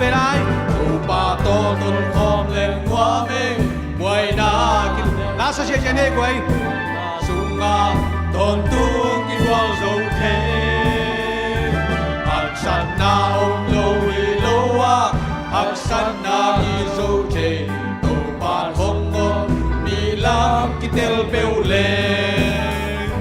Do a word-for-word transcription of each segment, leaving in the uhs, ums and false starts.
Pe lai, Topa tawh tonkhawm leng nuam e. Buaina ki, la sa siasia ne guai. Sungah tawntung kitual zo thei. Haksatna om lo hi lo a, haksatna ki zo thei. Topa thong om mi lam kitel peuh leng.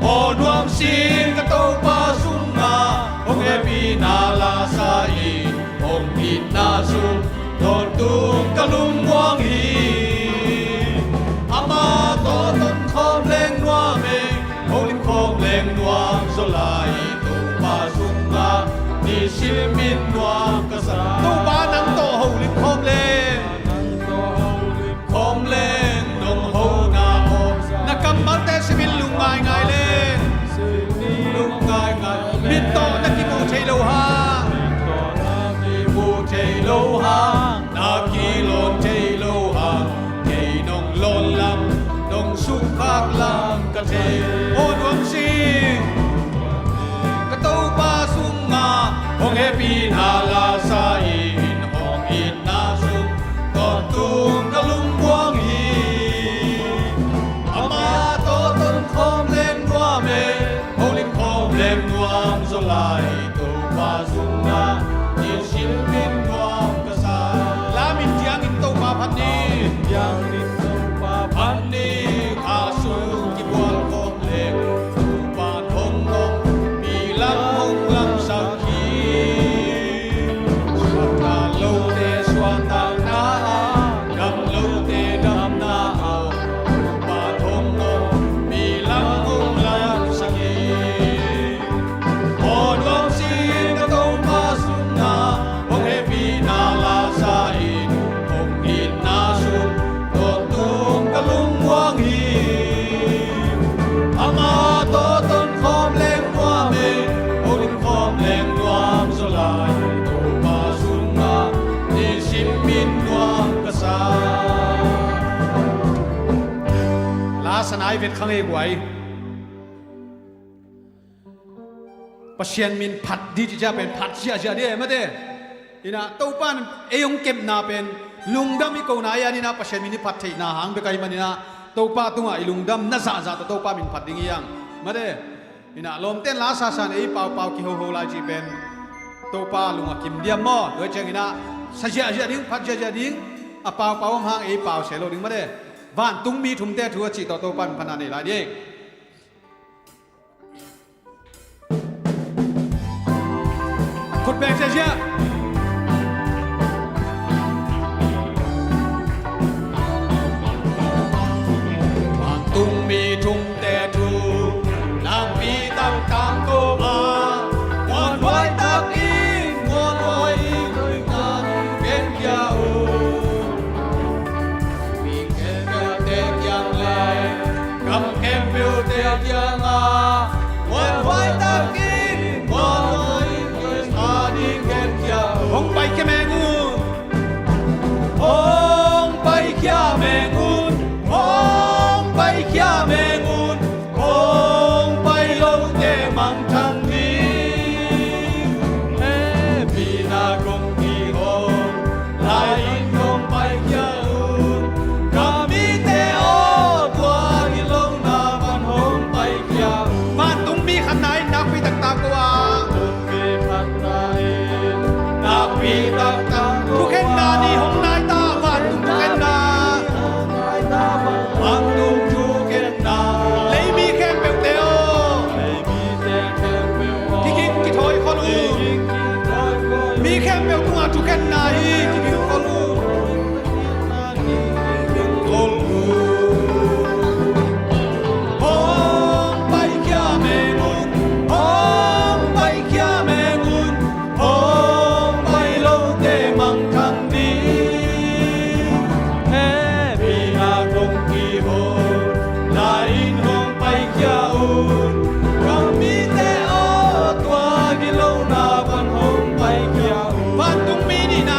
Aw nuam sin ka Topa sungah hong hehpihna la sa in, hong itna sung tawntung ka lungmuang hi. Amah tawh tonkhawm leng nuam e, holim khawm leng nuam zaw lai. Topa sungah nisim in nuam ka sa. Topa nang tawh holim khawm leng, nang tawh holim khawm leng nong hona aw. Na kammalte sim in lungngaingai leng, lungngaingai. Mit tawh na kimu thei lo hang, mit tawh na kimu thei lo hang, na kilawn thei lo hang. Kei nong lawn lam, nong sukkhak lam ka thei. Aw nuam sin ka Topa sungah hong hehpihna la sa in, hong itna sung tawntung ka lungmuang hi. Amah tawh tonkhawm leng nuam e, holim khawm leng nuam zaw lai. Topa sungah nisim in nuam ka sa. Lam in ciangin Topa phat ni, ciangin Topa phat ni. Kha sung kibual khawm leng Topa thong om mi lam hong lamsak hi. Suahtak lote suahtakna a, dam lote damna a, Topa thong om mi lam hong lamsak hi. Aw nuam sin ka Topa sungah hong hehpihna la sa in, hong itna sung tawntung ka lungmuang hi. Amah tawh tonkhawm leng nuam e, holim khawm leng nuam zaw lai. Topa sungah nisim in nuam ka sa. La sa nai vet kha ngei guai. Pasian min phat dih cicia pen phat ziahziah dih e mate. Inah Topa in ei hong kepna pen lungdam i kona i an inah Pasian min i phat theihna hang bek ahi man inah Topa tungah i lungdam na zahzah tawh Topa min phat ding hi hang mate. Inah lawmten la sasan ei paupau kihoho lai cih pen Topa lung a kim diam maw? Tua ciang inah sa ziahziah ding, phat ziahziah ding, a paupau om hang ei pau se lo ding mate. Vantungmi thumte thu a cih tawh Topa min phatna nei lai ding. Khut beng ziahziah. Vantungmi thumte thu nakpi taktak ko a, muanhuai takin muanhuai in na gen kia uh. Mi khempeuhte kiang le gam khempeuhte kiangah muanhuai takin muanhuai in Khrista ding gen kia uh. Hong paikhia meng un. Hong paikhia meng un. Hong paikhia meng un. Hong pai lote mangthang ding. Hehpihna kong kiho lai in hong paikhia un. Ka mite aw, tua gilo na van hong paikhia un. Vantungmi khatna in nakpi taktak ko a, vantungmi khatna in nakpi taktak ko a, thukhenna ni hong nai ta, vantung thukhenna. Vantung thukhenna. Leimi khempeuhte aw, kiging kithawi khol un. Mi khempeuh tungah thukhenna hi, kiging khol un. Hong paikhia meng un, hong paikhia meng un, hong pai lote mangthang ding. Hehpihna kong kiho lai in hong paikhia un. Ka mite aw, tua gilo na van hong paikhia un. Vantungmi nihna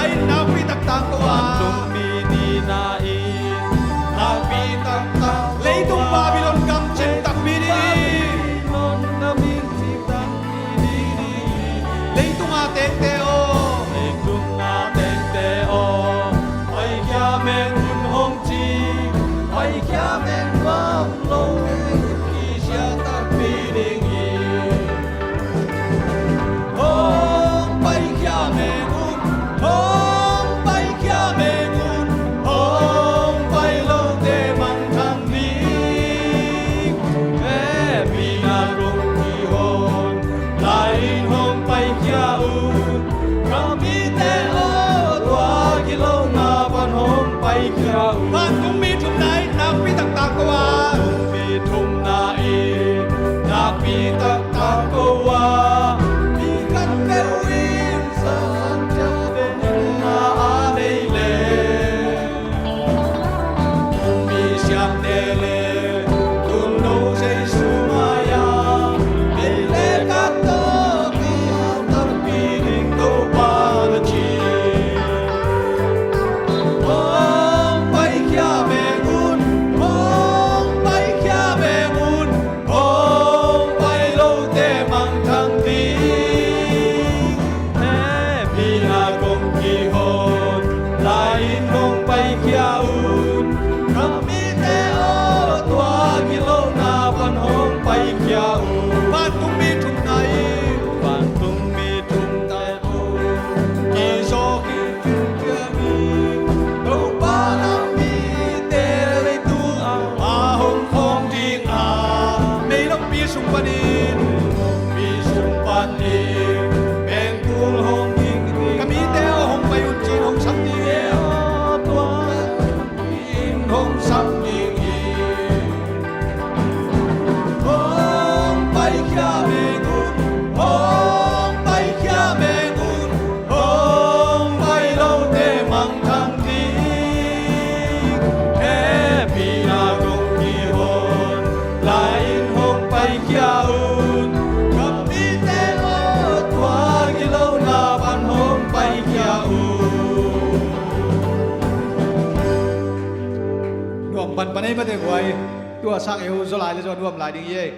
Panei mate guai, tua sang ei ho zaw lai le zaw nuam lai ding hi ei.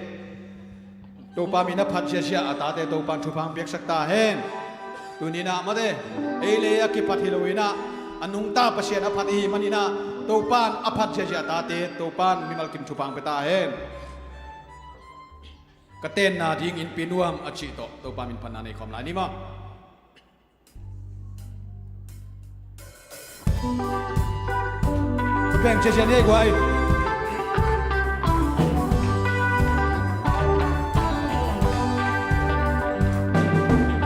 Topa min a phat ziazia a tate Topan thupha piaksak ta hen. Tuni-in ah mate, ei le ei a kipat hi lo-in ah, a nungta Pasian a phat i hih manin ah, Topan a phat ziazia a tate Topan mimal kim thupha pia ta hen. Ka tenna ding innpi nuam a cih tawh Topa min phatna nei khawm lai ni maw. Beng ciacia ni ei guai.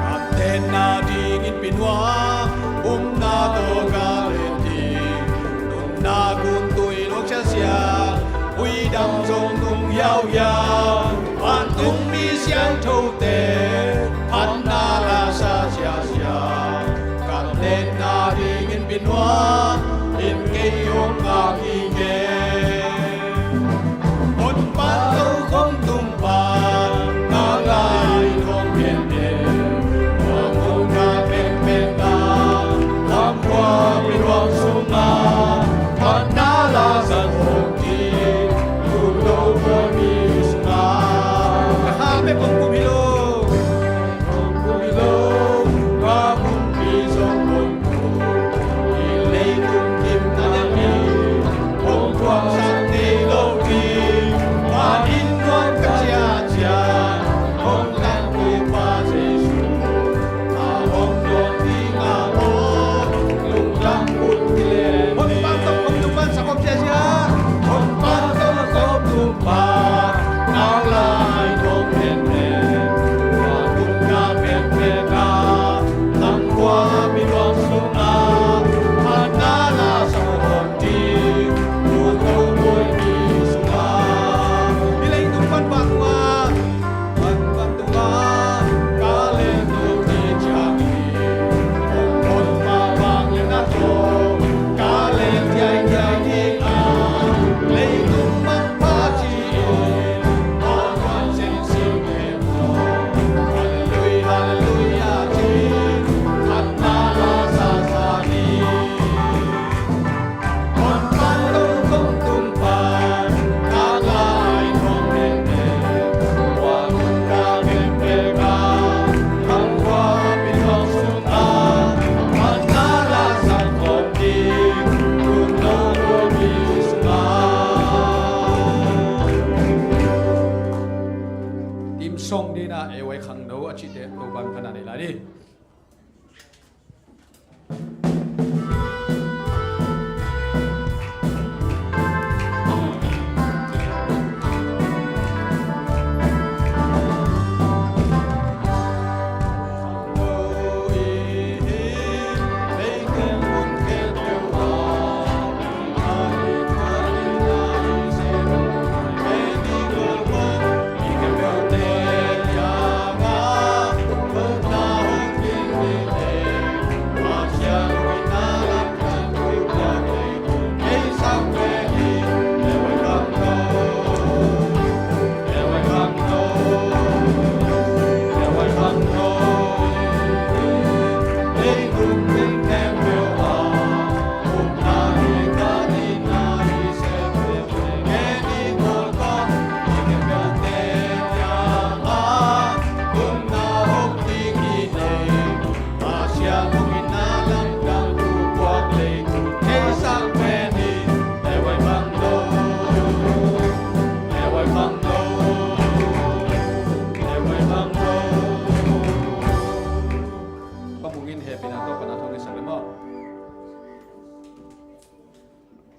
Ka tenna ding innpi nuam, upna tawh ka len ding, nunna gun tui lok ciacia, uidam zong nung hiauhiau, vantung mi siangthote phatna la sa ziazia, ka tenna ding innpi nuam in kei hong ngak hi kei. Honpa lo khong tung pa, na lai khong ken ken, hong hong ka pen pen ka, lam khua pi luang sung a, phatna la sa khong ti, tu lo khua mi sung a. Ka ha pe kong kum hi lo. Team song dina A Y Khangno a cihte Topan phatna nei lai ni. Pamungin hehpihna tawh pan a thong i sak le maw?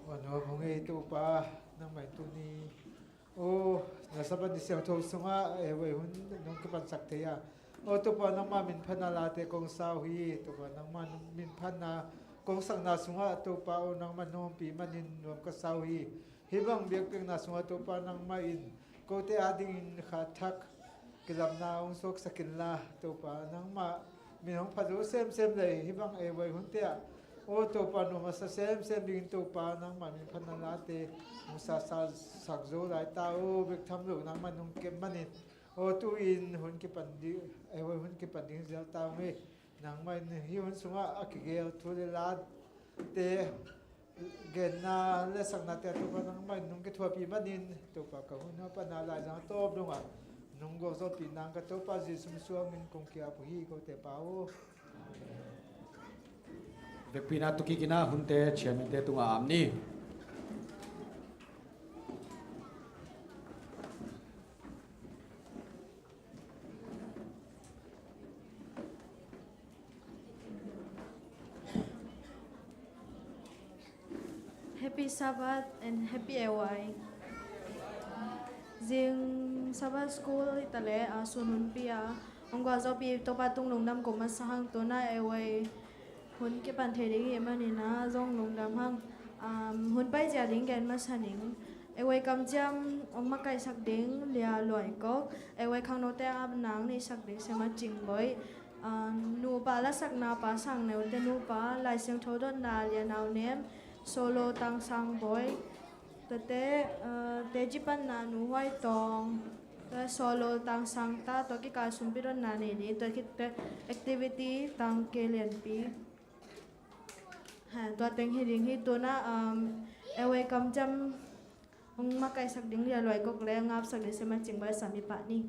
Wan hua hong ei Topa, nangmah in tuni, aw, na Sabbath ni siangtho sungah, eh, ei hun nong kipansak thei a, aw Topa, nangmah min phatna late kong sa uh hi. Topa, nangmah min phatna kong sakna sungah, Topa aw, nangmah nong ompih manin nuam ka sa uh hi. Hih bang biakpiakna sungah Topa, nangmah in kote adingin kha thak kilamna hong suaksak inla, Topa, nangmah min hong phat zo semsem lei, hih bang ei vai hunte ah, aw Topa, nuam a sa semsem dingin Topa, nangmah min phatna late hong sa, sa sak zo lai ta, aw bek tham lo nangmah nong kep manin, aw tu-in hun kipan ding, ei vai hun kipan ding zel ta ung ei. Nangmah in hih hun sungah a kigel thu le late Genna le saknate Topa nangmah in nong kithuahpih manin Topa ka hun hapana Laizang a tawp dongah nong gualzawhpih nang ka Topa Jesu min suangin kong ki-ap uh hi kote Pa aw. Vekpi-in ah tu kikin ah hunte chairman-te tungah am ni. Happy Sabbath and Happy A Y. Zing Sabbath School hi ta leh, a, sun hunpi a hong gualzawhpih Topa tung lungdam kong masa hang. Tu-in ah A Y hun kipan thei ding hi manin ah zong lungdam hang. Um, hun paizia ding gen masa ning. A Y kamciam hong makaihsak ding Lia Luai Kok, A Y khangnote a nang neihsak ding Sema Cing Boih, a, nupa lasakna Pa Sang Neu te nupa, Lai Siangtho dotna Lia Nau Nem, solo Tang Sang Boih, tuate, a, te cipanna Nu Huai Tawng, tua solo Tang Sang Ta, tua kikal sumpi dotna nei ding, tua khit tua activity Tang Ke Lianpi. Ha, tua teng hi ding hi. Tu-in ah, um, A Y kamciam hong makaihsak ding Lia Luai Kok le ngapsak ding Sema Cing Boih sam i pah ni.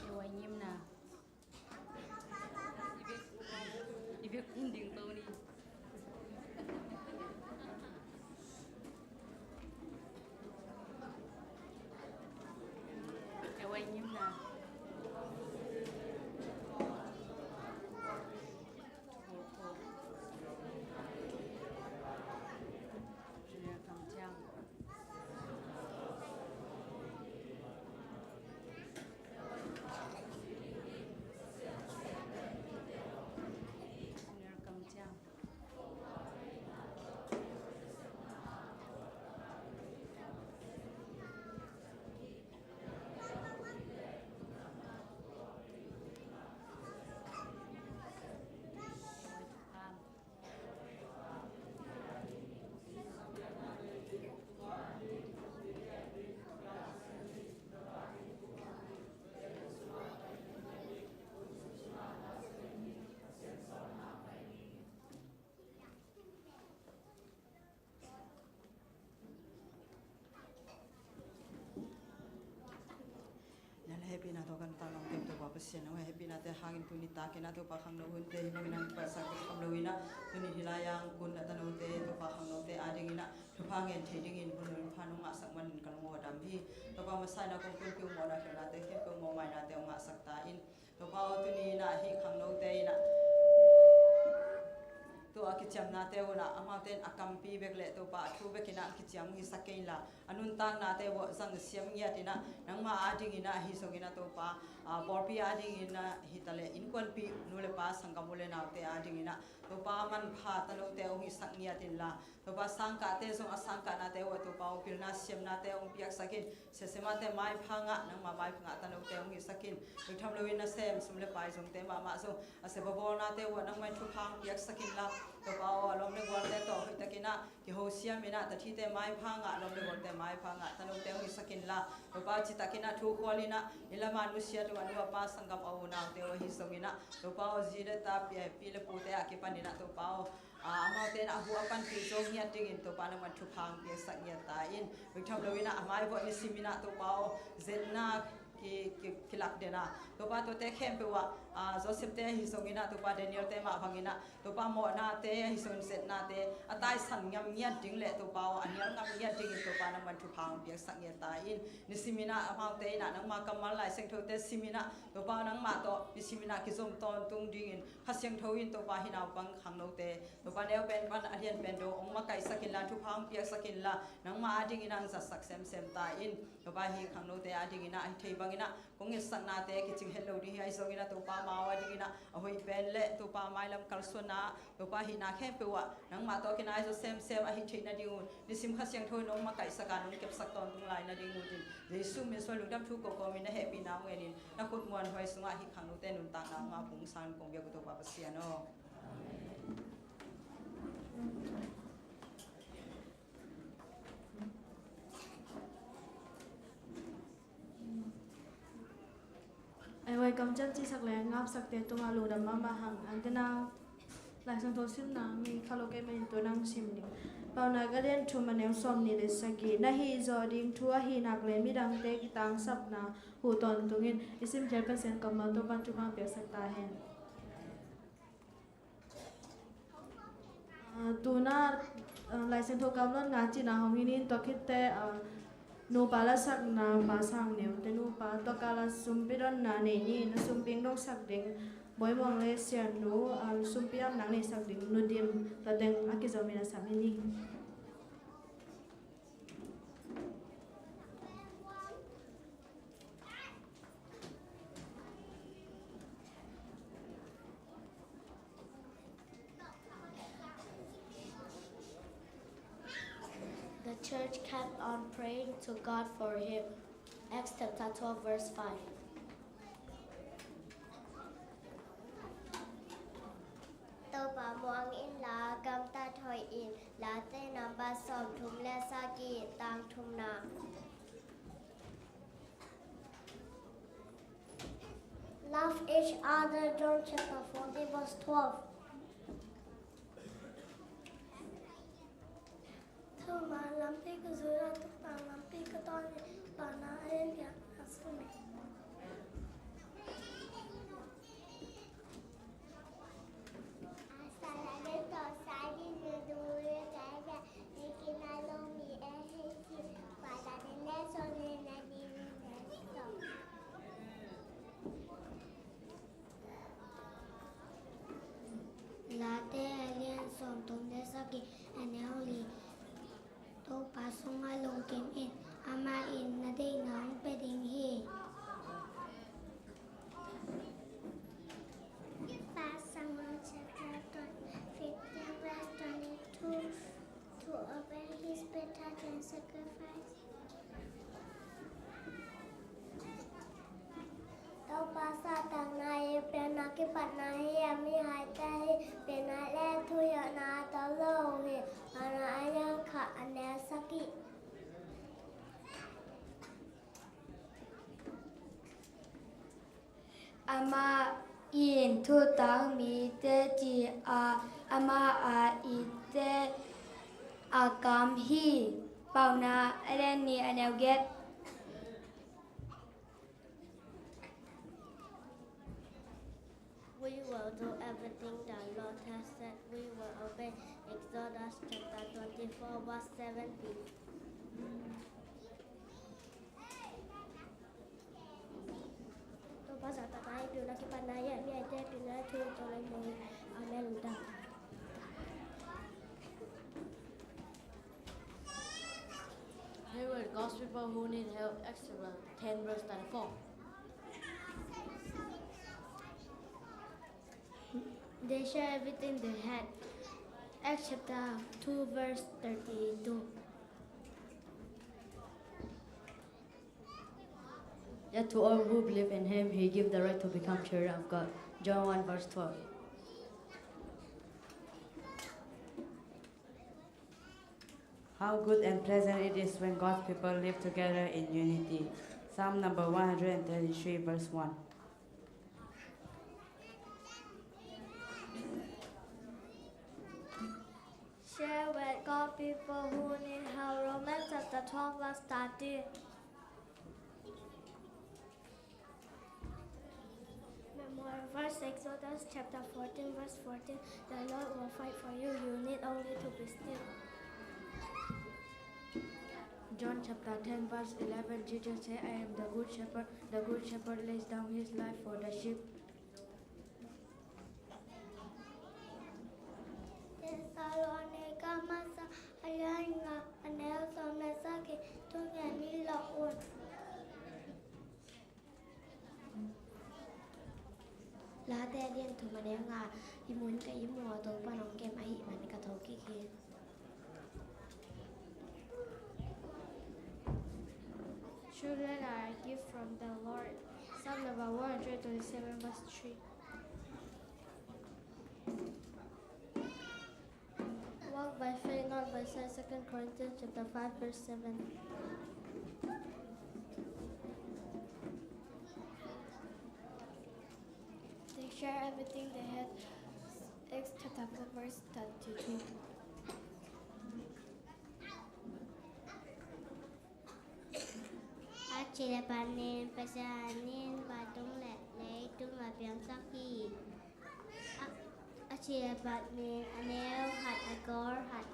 A Y ngimna. I bek, i bek hun ding to ni. A Y ngimna. Kamciam. Na le hehpihna tawh kan tang nong tem Topa Pasian aw, hehpihnate hangin tuni takin ah Topa khangno hunte hi bangin ah hong paisak bek tham loin ah, tuni hih lai-ah hong kun a tanote Topa khangnote adingin ah thupha ngen thei dingin hun nunpha nong ngahsak manin ka lung aw dam hi. Topa masa in ah kong kunpi uh mawhna khialhnate khempeuh mawhmainate hong ngahsak ta in. Topa aw, tuni in ah hih khangnote in ah tua a kiciamnate un ah amaute in a kampi bek le Topa a thu bekin ah kiciam hong hisak kei inla, a nuntaknate uh ah zang siam ngiat in ah nangma adingin ah ahi zongin ah Topa, a, pawlpi adingin ah hi ta leh innkuanpih nu le pa sanggam u le naute adingin ah Topa manpha tanote hong hisak ngiat inla, Topa sangkahte zong a sangkahnate uh ah Topa aw pilna siamnate hong piaksak in. Sesemate maipha ngah, nangma maipha ngah tanote hong hisak in. Bek tham loin nasem sum le pai zongte mahmah zong a sep a bawlnate uh ah nangmah in thupha hong piaksak inla, Topa aw a lawm le gualte tawh hoihtakin ah kiho siam in ah tathite maipha ngah, lawm le gualte maipha ngah tanote hong hisak inla, Topa aw citakin ah thukhual in ah i lam a nusiat uh a nu a pa sanggam a unaute uh ahi zongin ah Topa aw zi le ta pi, pi le pute a kipanin ah Topa aw, a, amaute in ah a hu a panpih zo ngiat dingin Topa nangman thupha hong piaksak ngiat ta in. Bek tham loin ah a mai vuah nisimin ah Topa aw zetna ki, ki, kilak den a, Topa tuate khempeuh ah, a, Joseph-te ahi zongin ah Topa Daniel-te mah bangin ah Topa mawhnate ahi zongin zetnate a taisan ngam ngiat ding le Topa aw a nial ngam ngiat dingin Topa nangman thupha hong piaksak ngiat ta in. Nisimin ah amaute in ah nangma kammal Lai Siangthote simin ah Topa aw nangmah tawh nisimin ah kizom tawntung dingin Kha Siangtho in Topa hih naupang khangnote Topa neu pen pan a lian pen dong hong makaihsak inla, thupha hong piaksak inla, nangma adingin ah hong zatsak semsem ta in. Topa hih khangnote adingin ah ahi thei bangin ah kong etsaknate kicing het lo ding hi, ahi zongin ah Topa amau adingin ah a hoih pen le Topa mailam kalsuanna, Topa hihna khempeuh ah nangmah tawh kinai zaw semsem ahi theih nading un nisim Kha Siangtho in hong makaihsak a hong kepsak tawntung lai nading un in Jesu min suang lungdam thu kawkawmin na hehpihna hong ngenin na khut muanhuai sungah hih khangnote nuntakna hong ngah pungsang kong biak uh Topa Pasian aw. Amen. Ai, huai kamciam cisak le ngapsakte tungah lungdam mahmah hang. Ante nau, Lai Siangtho simna mi kha lo kei manin tu nang sim ding. Paunak a lian thum a neu sawmnih le sagih. Na hih zawh ding thu ahih nak le midangte kitangsapna huh tawntung in. I simkhial Pasian kammal Topa'n thupha piaksak ta hen. Ah, tuna, ah, Lai Siangtho kamluat nga cihna hong hi in, tua khit teh, ah, nupa lasakna Pa Sang Neu te nupa, tua kal a sumpi donna nei ni, na sumpi hong dongsak ding Bawi Muang le Sian Nu, ah, sumpi a nang neisak ding Nu Dim, tua teng a kizom in a sam hi ni. The church kept on praying to God for him. Acts chapter twelve, verse five. Topa muang inla, gamtat hoih in. Late number sawmthum le sagih, tang thumna. Love each other, John chapter fourteen, verse twelve. Thuma lampi ka zui a, tuktak lampi ka tawi, pana en ya na sumi. Late a lian sawmthum le sagih, a neu li. Topa sungah lungkim in, amah in na deihna hong pia ding hi. First Samuel chapter fifteen, verse twenty-two. To obey is better than sacrifice. Topa sahtakna hi, pianna kipatna hi, a mihaite hi, pianna le thuhilhna a tawh lo hi. Paunak a lian khat a neu sagih. Amah in thutang mite ci a, amah a itte a kam hi. Paunak a lian nih a neu giat. We will do everything the Lord has said. We will obey. Exodus chapter twenty-four, verse seventeen. Topa sahtakna hi, pianna kipatna hi, a mihaite pianna le thuhilhna a tawh lo hi. Amen. Here were God's people who need help. Acts chapter ten, verse thirty-four. They share everything they had. Acts chapter two, verse thirty-two. Yet to all who believe in him, he gave the right to become children of God. John one, verse twelve. How good and pleasant it is when God's people live together in unity. Psalm number one hundred and thirty-three, verse one. Share with God people who need help. Romans chapter twelve, verse thirteen. Memorial verse, Exodus chapter fourteen, verse fourteen. The Lord will fight for you. You need only to be still. John chapter ten, verse eleven. Jesus said, "I am the good shepherd. The good shepherd lays down his life for the sheep." Thessalonica masa a lian nga a neu sawm le sagih, thu ngen ni lo un. Late a lian thum a neu nga. I mun ka ihmu a, Topa'n hong kem ahih man ka thokik hi. Children are a gift from the Lord. Psalm number one hundred twenty-seven, verse three. By Second Corinthians chapter five, verse seven. They share everything they had. Acts chapter four, verse thirty-two. A cil a pat nin Pasian in vantung le leitung a piangsak hi. A, a cil a pat nin a neu khat, a gol khat.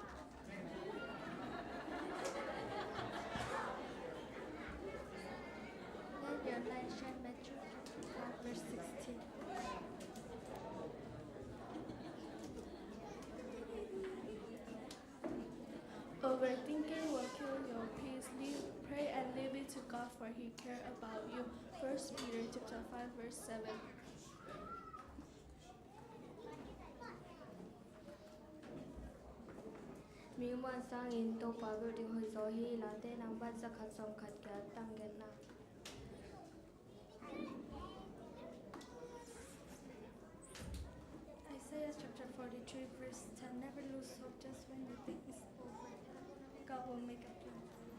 Let your light shine, Matthew chapter five, verse sixteen. Overthinking will kill your peace. Leave, pray and leave it to God, for He care about you. First Peter chapter five, verse seven. Mi muan sangin Topa bel ding hoih zaw hi. Late nang bat za khat sawm khat kia tang genna. Isaiah chapter forty-three, verse ten. Never lose hope just when you think it's over. God will make a plan for you.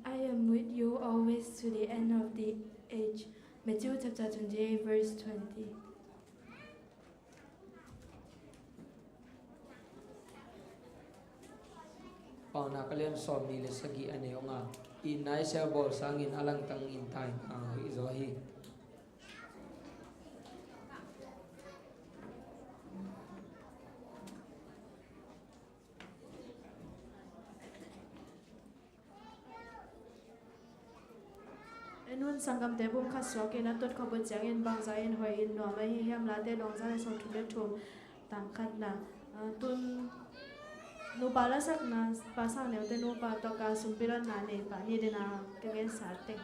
I am with you always to the end of the age. Matthew chapter twenty-eight, verse twenty. Paunak a lian sawmnih le sagih, a neu nga. Itna i siabawl sangin a langtang in taina hoih zaw hi. En un, sanggamte, bung khat suakin a tot khop uh ciangin bangzah in hoih in nuam ahi hiam? Late dong za le sawmthum le thum, tang khatna. Ah, tun nupa lasakna, Pa Sang Neu te nupa tawh ka sumpi lotna nei pah ni ding a ka gensa teng.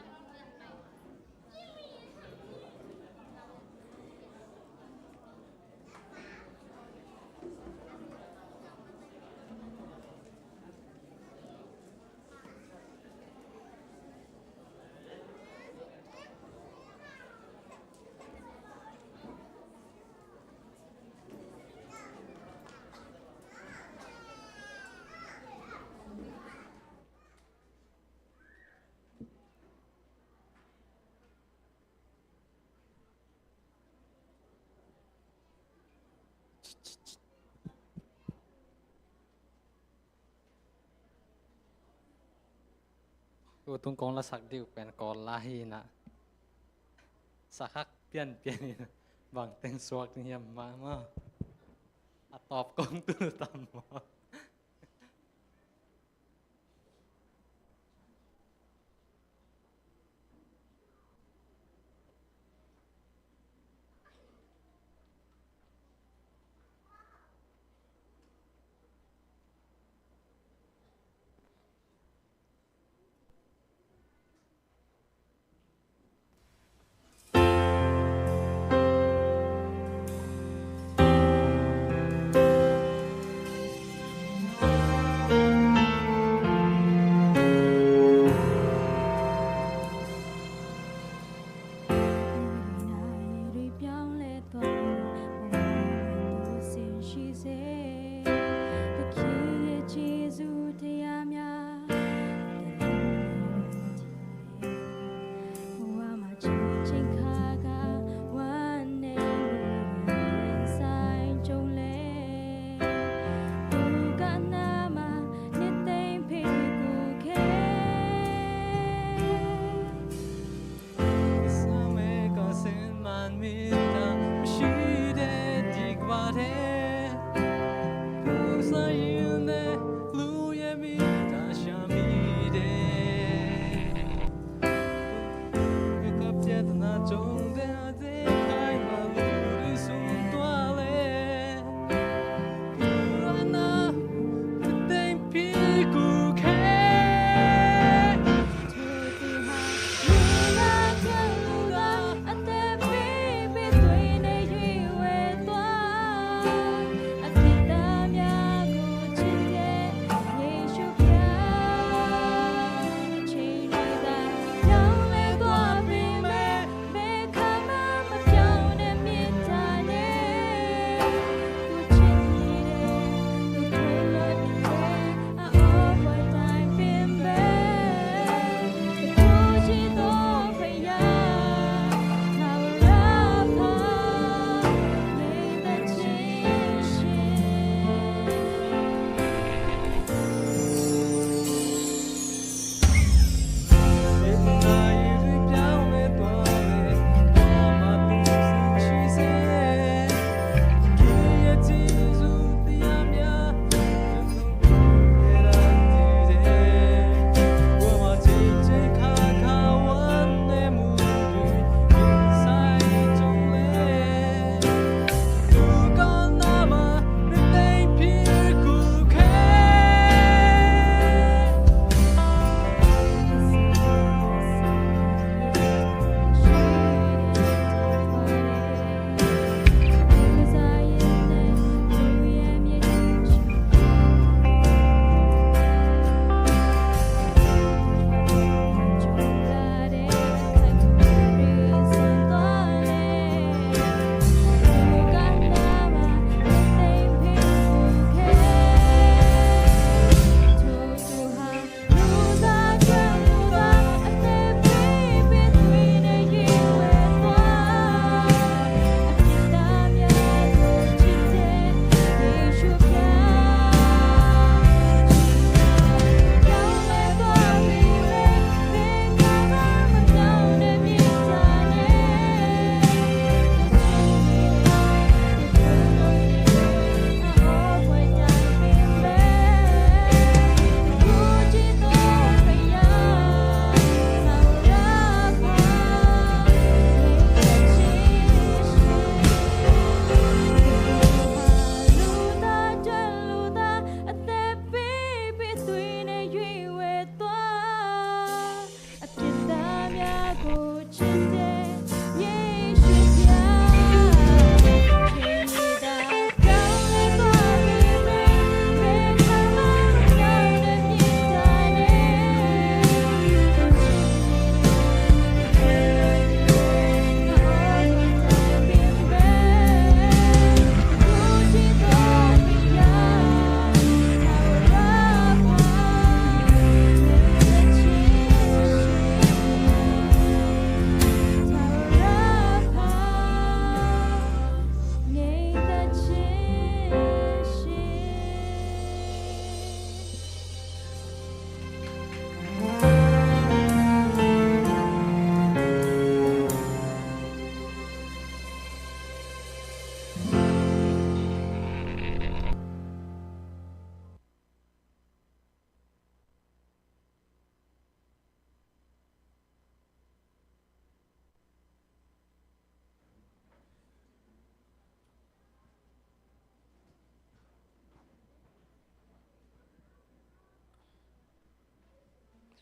Tutung kong lasak ding uh pen Kawl la hi na. Sakhak pianpian in bang teng suak ding hiam mah maw? A tawp kong tu tam maw?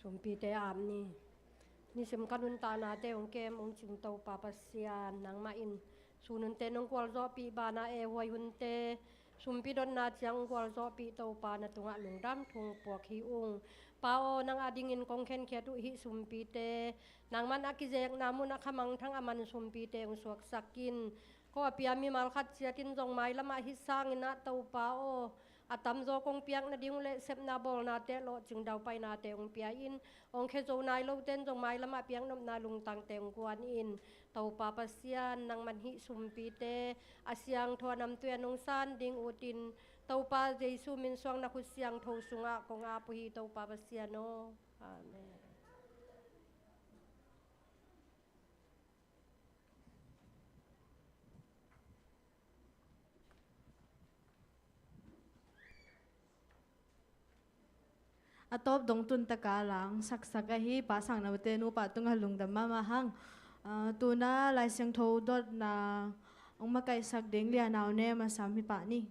Sumpite ap ni. Nisim ka nuntaknate hong kem hong cing Topa Pasian, nangmah in sun hunte nong gualzawhpih banah, e huai hunte, sumpi dotna ciang hong gualzawhpih Topa, na tungah lungdam thu hong puak hi ung. Pa aw, nang adingin kong khenkhiat uh hih sumpite, nangman a kizekna mun a khamangthang a man sumpite hong suaksak in. Ko a pia mimal khat ciatin zong mailamah hih sangin ah Topa aw, a tamzaw kong piak nading uh le sepna bawlnate, lawhcing daupainate hong pia in. Hong khe zo nai lote in zong mailamah piaknopna lungtangte hong guan in. Topa Pasian, nangman hih sumpite a siangtho a namtui a nong san ding utin, Topa Jesu min suang na khut siangtho sungah kong ap uh hi, Topa Pasian aw. Amen. A tawp dong tun taka lang saksak ahi Pa Sang Naute nupa tungah lungdam mahmah hang. Ah, tuna Lai Siangtho dotna hong makaihsak ding Lianau Nem a sam hi pah ni.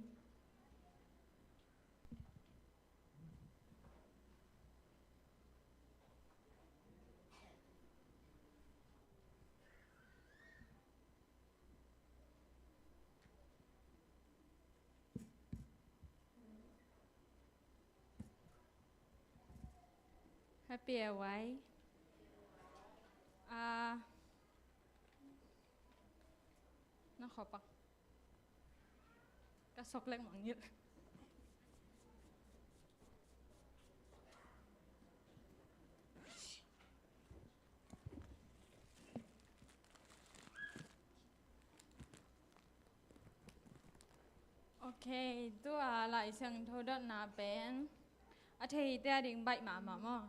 Happy a wai. Ah, na khop ah. Ka sok lek mangngilh. Ok, tua Lai Siangtho dotna pen a theite a ding baih mahmah maw?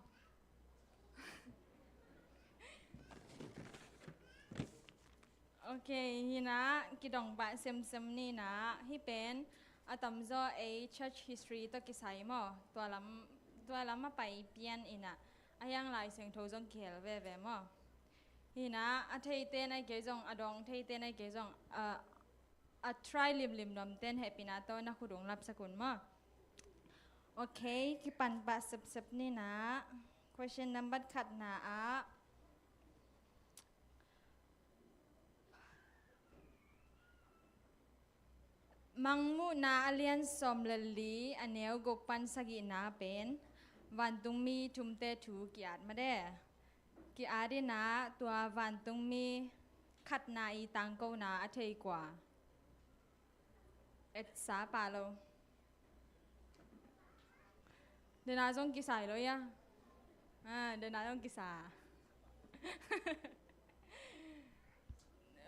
Ok, hih na kidong pah semsem ni na, hih pen a tamzaw ei church history tawh kisai maw, tua lam, tua lam a pai pian in ah, a hiang Lai Siangtho zong kihel veve maw. Hih na a theite in a kei zong, a dawng theite in a kei zong, a, a try limlim nuamte in hehpihna tawh na khut ung lapsak un maw. Ok, kipan pah sepsep ni na, question number khatna ah, Mangmuhna a lian sawm le li a neu guk pan sagihna pen vantungmi thumte thu ki-at made. Ki-at in ah tua vantungmi khatna i tangkona a thei kua? Etsa pah lo. Dena zong kisa hi lo ia. Ah, dena zong kisa.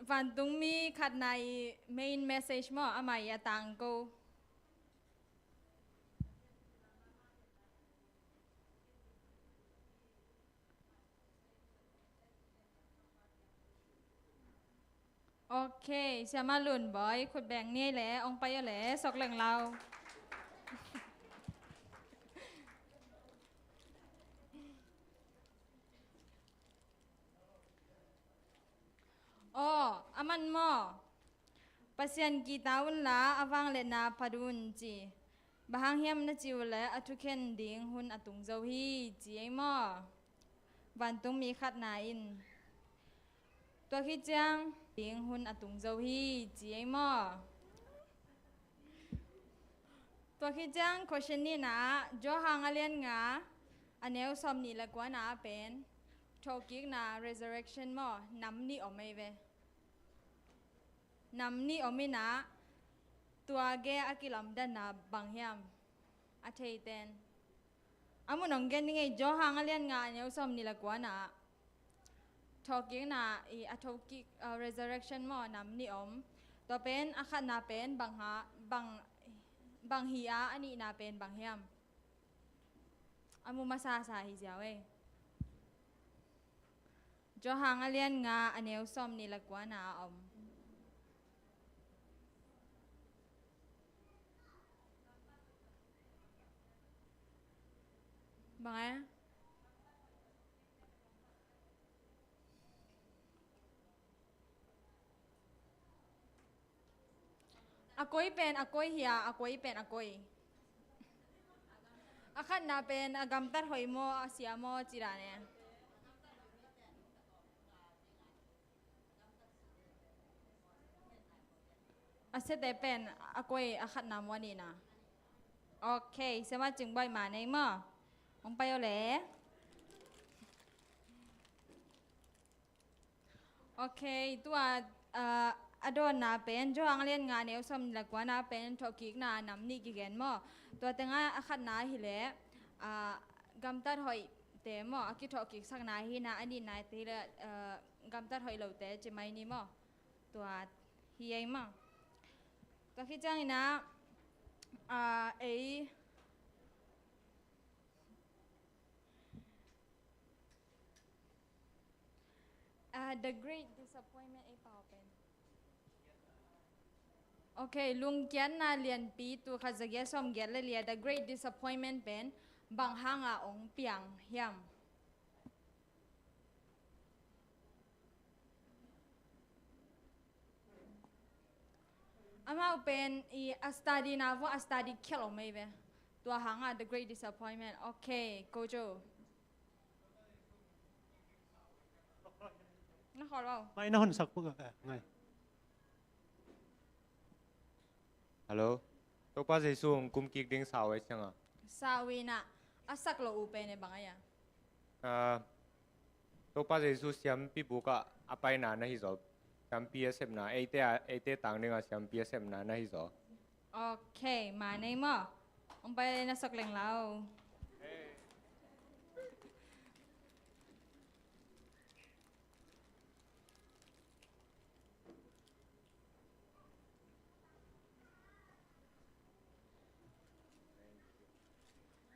Vantungmi khatna i main message maw, ama i a tangko. Ok, Siama Lun Bawi, khut beng ni le, ong pai le, sok leng lau. Aw, a man maw? Pasian kihta unla, a vangliatna phat un ci. Bang hang hiam na ci uh leh, a thukhen ding hun a tung zo hi, ci ei maw? Vantungmi khatna in. Tua khit ciang ding hun a tung zo hi, ci ei maw? Tua khit ciang question nihna ah, Johan a lian nga, a neu sawm nih le kuana ah pen, thawhkikna, resurrection maw, nam nih om ei ve. Nam nih om in ah, tua gei a kilamdanna bang hiam? A theite in. A mun ong gen ning ei, Johan a lian nga, a neu sawm nih le kuana ah. Thawhkikna i a thokik, uh, resurrection maw, nam nih om. Tua pen, a khatna pen, bang ha, bang, bang hi a, a nihna pen, bang hiam? A mu masasa hi ziau ei. Johan a lian nga, a neu sawm nih le kuana a om. Bang e? A koi pen a koi hi a, a koi pen a koi. A khatna pen a gamtat hoih maw, a sia maw, ci dan e. A siate pen a koi, a khatna maw, a nihna? Ok, siamah Cing Bawi, ma nei maw? Hong pai o le. Ok, tua, ah, a dawnna pen Johan a lian nga, neu sawmnih le kuana pen thawhkikna nam nih kigen maw? Tua tengah a khatna hileh, ah, gamtat hoihte maw, a kithawhkiksakna hi-in ah, a nihna te hileh, ah, gamtat hoih lote ci mai ni maw? Tua hi ei maw? Tua khit ciangin ah, ah, ei, ah, The Great Disappointment ei pau pen. Ok, lungkiatna lianpi, tul khat za giat sawm giat le li-a, The Great Disappointment pen bang hanga hong piang hiam? Amau pen i a study na vua a study khial om ei ve. Tua hanga The Great Disappointment. Ok, Ko Jo. Na khol lo. Mai na hon sak puk a, eh, ngai. Hello. Topa Jesu hong kum kik ding sau ei cianga. Sau in ah, a sak lo uh pen e bang a ia. Ah, Topa Jesu siampi bukah a paina na hi zaw. Siampi a sepna, eite a, eite tang dingah siampi a sepna na hi zaw. Ok, ma nei maw? Hong pai na sok leng lau.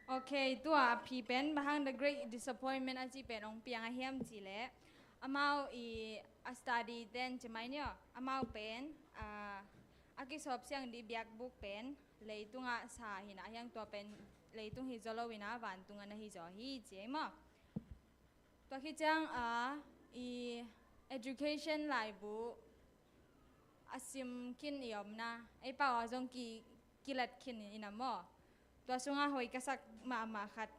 Ok, tua a phi pen bang hang The Great Disappointment a ci pen hong piang a hiam cih leh, amau i a study ten ci mai ni aw, amau pen, ah, a kisawp siang dih biakbuk pen leitungah sa hi-in ah, a hiang tua pen leitung hi zaw lo-in ah, vantungah na hi zaw hi ci ei maw? Tua khit ciang a, i education laibu a sim khin i omna, ei pau a zong ki, kilat khin in a maw? Tua sungah hoih ka sak mahmah khat.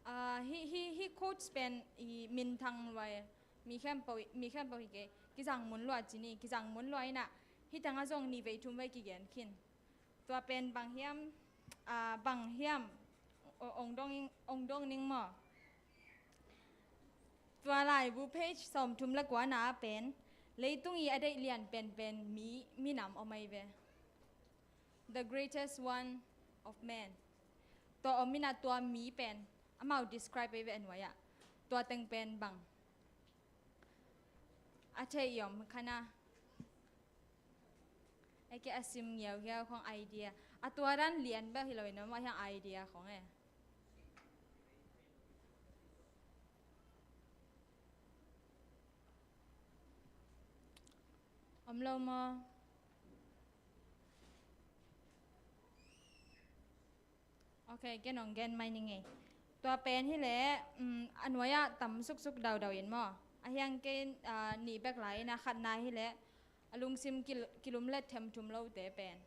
A, hih, hih, hih quotes pen i minthang lua e, mi khempeuh, mi khempeuh hi kei, kizang mun lua ci ni, kizang mun lua in ah, hih tengah zong nih vei thum vei kigen khin. Tua pen bang hiam, ah, bang hiam, o-, ong dong ing, ong dong ning maw? Tua laibu page sawmthum le kuana pen, leitung i a deih lian penpen mi, minam om ei ve. The greatest one of men. Tua om in ah tua mi pen, amau describe ei ve a nuai-ah. Tua teng pen bang a thei i om kha na. Ei ke a sim ngiauhiau khong idea. A tua dan lian bek hi lo in a maw, hiang idea khong e. Om lo maw? Ok, ken ong gen mai ning ei. Tua pen hileh, um, a nuai-ah tam suksuk daudau in maw? A hiang ken, ah, nih bek lai in a khatna hileh, a lungsim kil-, kilumlet themthum lote pen.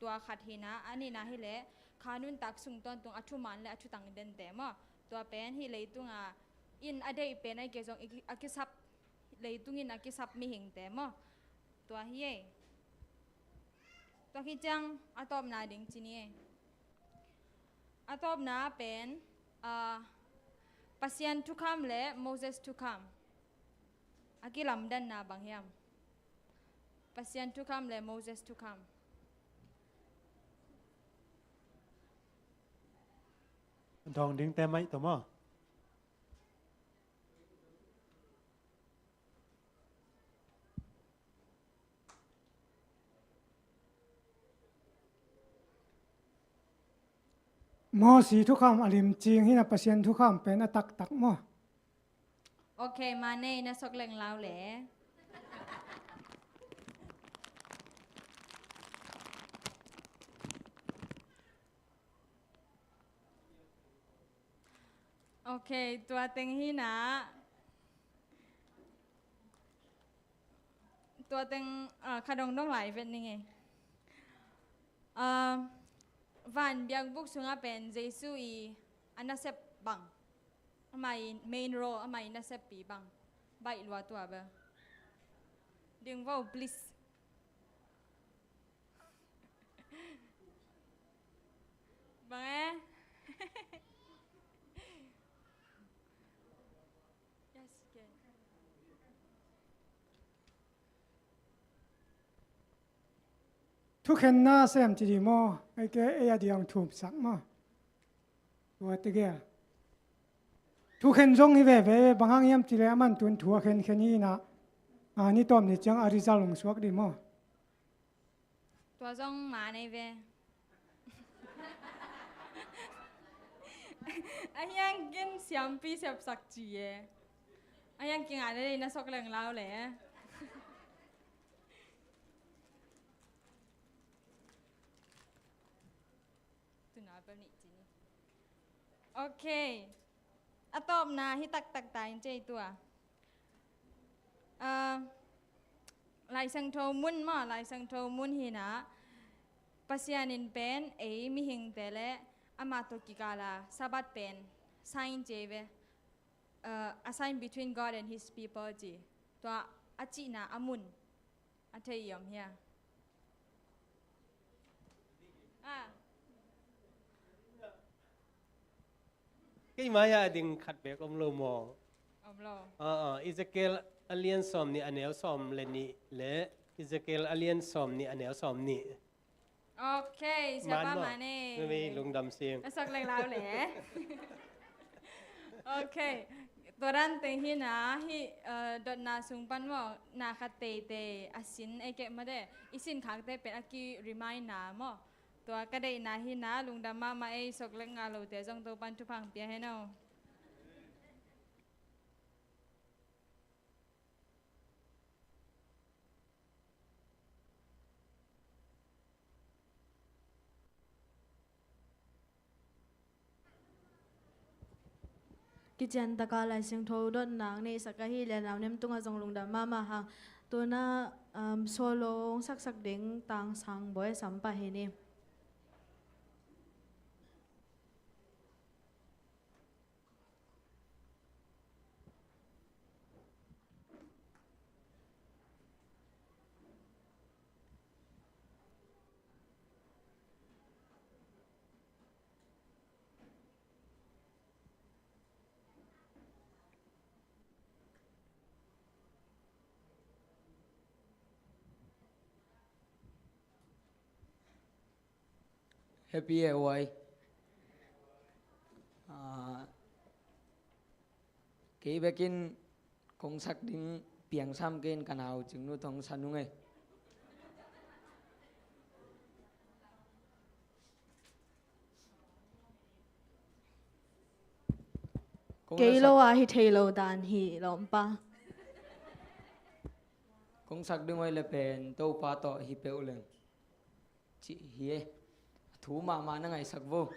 Tua khat hi-in ah, a nihna hileh, kha nuntak sung tawntung a thuman le a thutang dente maw? Tua pen hih leitung a, in a deih pen a ke zong i ki-, a kisap, leitung in a kisap mihingte maw? Tua hi ei. Tua khit ciang a tawpna ding ci ni ei. A tawpna pen, ah, Pasian thukham le Moses thukham. A kilamdanna bang hiam? Pasian thukham le Moses thukham. Dawng dingte mai tawh maw? Mosi thukham a limcing hi-in a, Pasian thukham pen a taktak maw? Ok, ma nei na sok leng lau le. Ok, tua teng hi-in ah. Tua teng, ah, kha dongdong lai vet ning ei. Ah, Van biakbuk sungah pen Jesu i a nasep bang, ama i main role, ama i naseppi bang baih lua tua bel. Ding vo, please. Bang e? Yes, okay. Thukhenna sem ci di maw? Ei ke, ei a diang thumsak maw? Tua tegel thukhen zong hi veve, bang hang hiam cih leh aman tun thu a khenkhen hi inah, a, ni tawm ni ciang a result hong suak di maw? Tua zong ma nei ve. A hiang kin siampi sepsak ci e. A hiang kin a nei na sok leng lau le. Tuna bel nih ci ni. Ok. A tawpna hi taktak ta in cei tua. Ah, Laisiangtho mun maw, Laisiangtho mun hinah Pasian in pen ei mihingte le amah tawh kikala Sabbath pen sign ci ve. Ah, a sign between God and his people ci. Tua a cihna a mun a thei i om hia? Ah. Kei mai-ah a ding khat bek om lo maw? Om lo. Ah, ah. Ezekiel a lian sawm nih a neu sawm le nih le Ezekiel a lian sawm nih a neu sawm nih. Ok, siapa man maw? Mane. Numi lungdam sing. A sak leng lau le. Ok. Tua dan teng hinah hi, eh, dotna sung pan maw, na khat teitei a sin ei keh made, i sin khakte pen a ki remind na maw. Tua ka deihna hinah lungdam mahmah ei, sok leng a lote zong Topan thupha pia hen aw. Kician taka Laisiangtho dotna neihsak ahi le nau nem tungah zong lungdam mahmah hang. Tuna, um, solo hong saksak ding Tang Sang Bawi sam pah hi ni. Happy e, huai. Ah, kei bekin kong sak ding piangsam kei in ka nau Cingnu thong sa nung e. Kong kei lo sak a hi thei lo dan hi lawmpa. Kong sak ding hoih le pen Topa tawh hi peuh leng. Cih hi e. A thu mahmah na ngaihsak vo.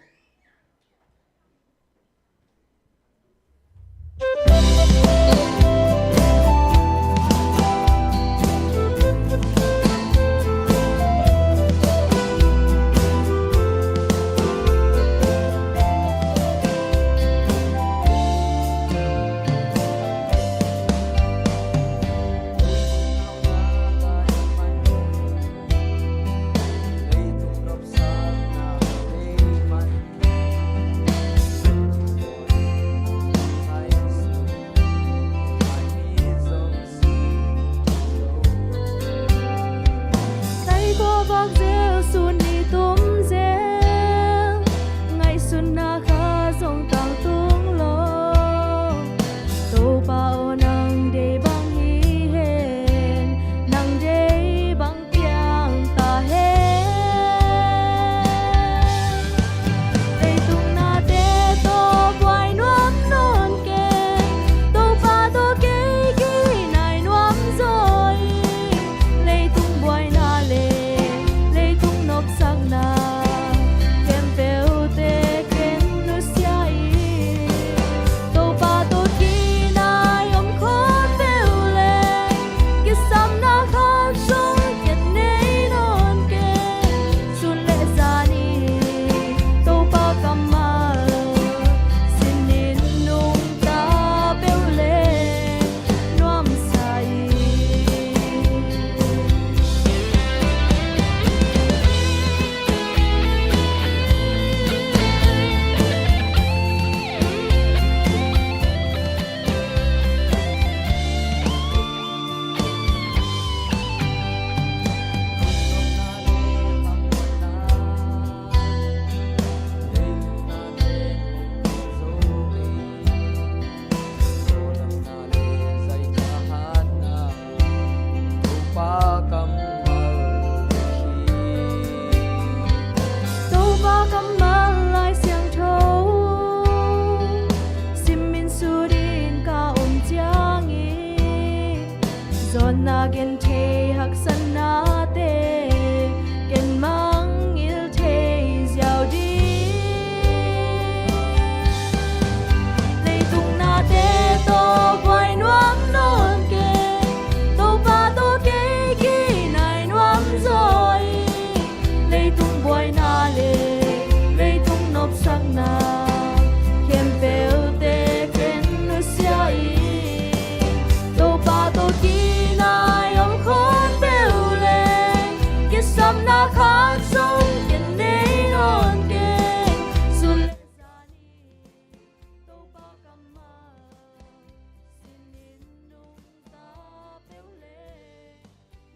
Na gen thei haksatnate ken mangngilh thei ziau ding. Leitung nate tawh buai nuam nawn keng, Topa tawh kei kinai nuam zaw ing. Leitung buaina le leitung nopsakna khempeuhte ken nusia ing. Topa tawh kinai om khawng peuh leng, kisapna khat zong ken nei nawn keng. Sun le zan in Topa kammal sinin nungta peuh leng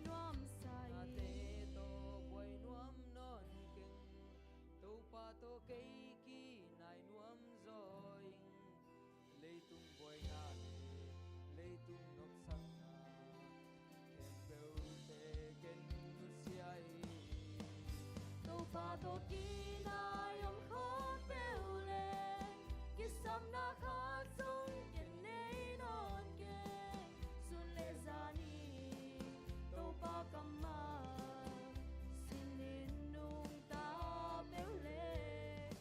nuamsa ing. Nate tawh buai nuam nawn keng, Topa tawh kei kinai nuam zaw ing. Leitung buaina le leitung nopsakna khempeuhte ken nusia ing. Topa tawh kinai om khawng peuh leng, kisapna khat zong ken nei nawn keng. Sun le zan in Topa kammal sinin nungta peuh leng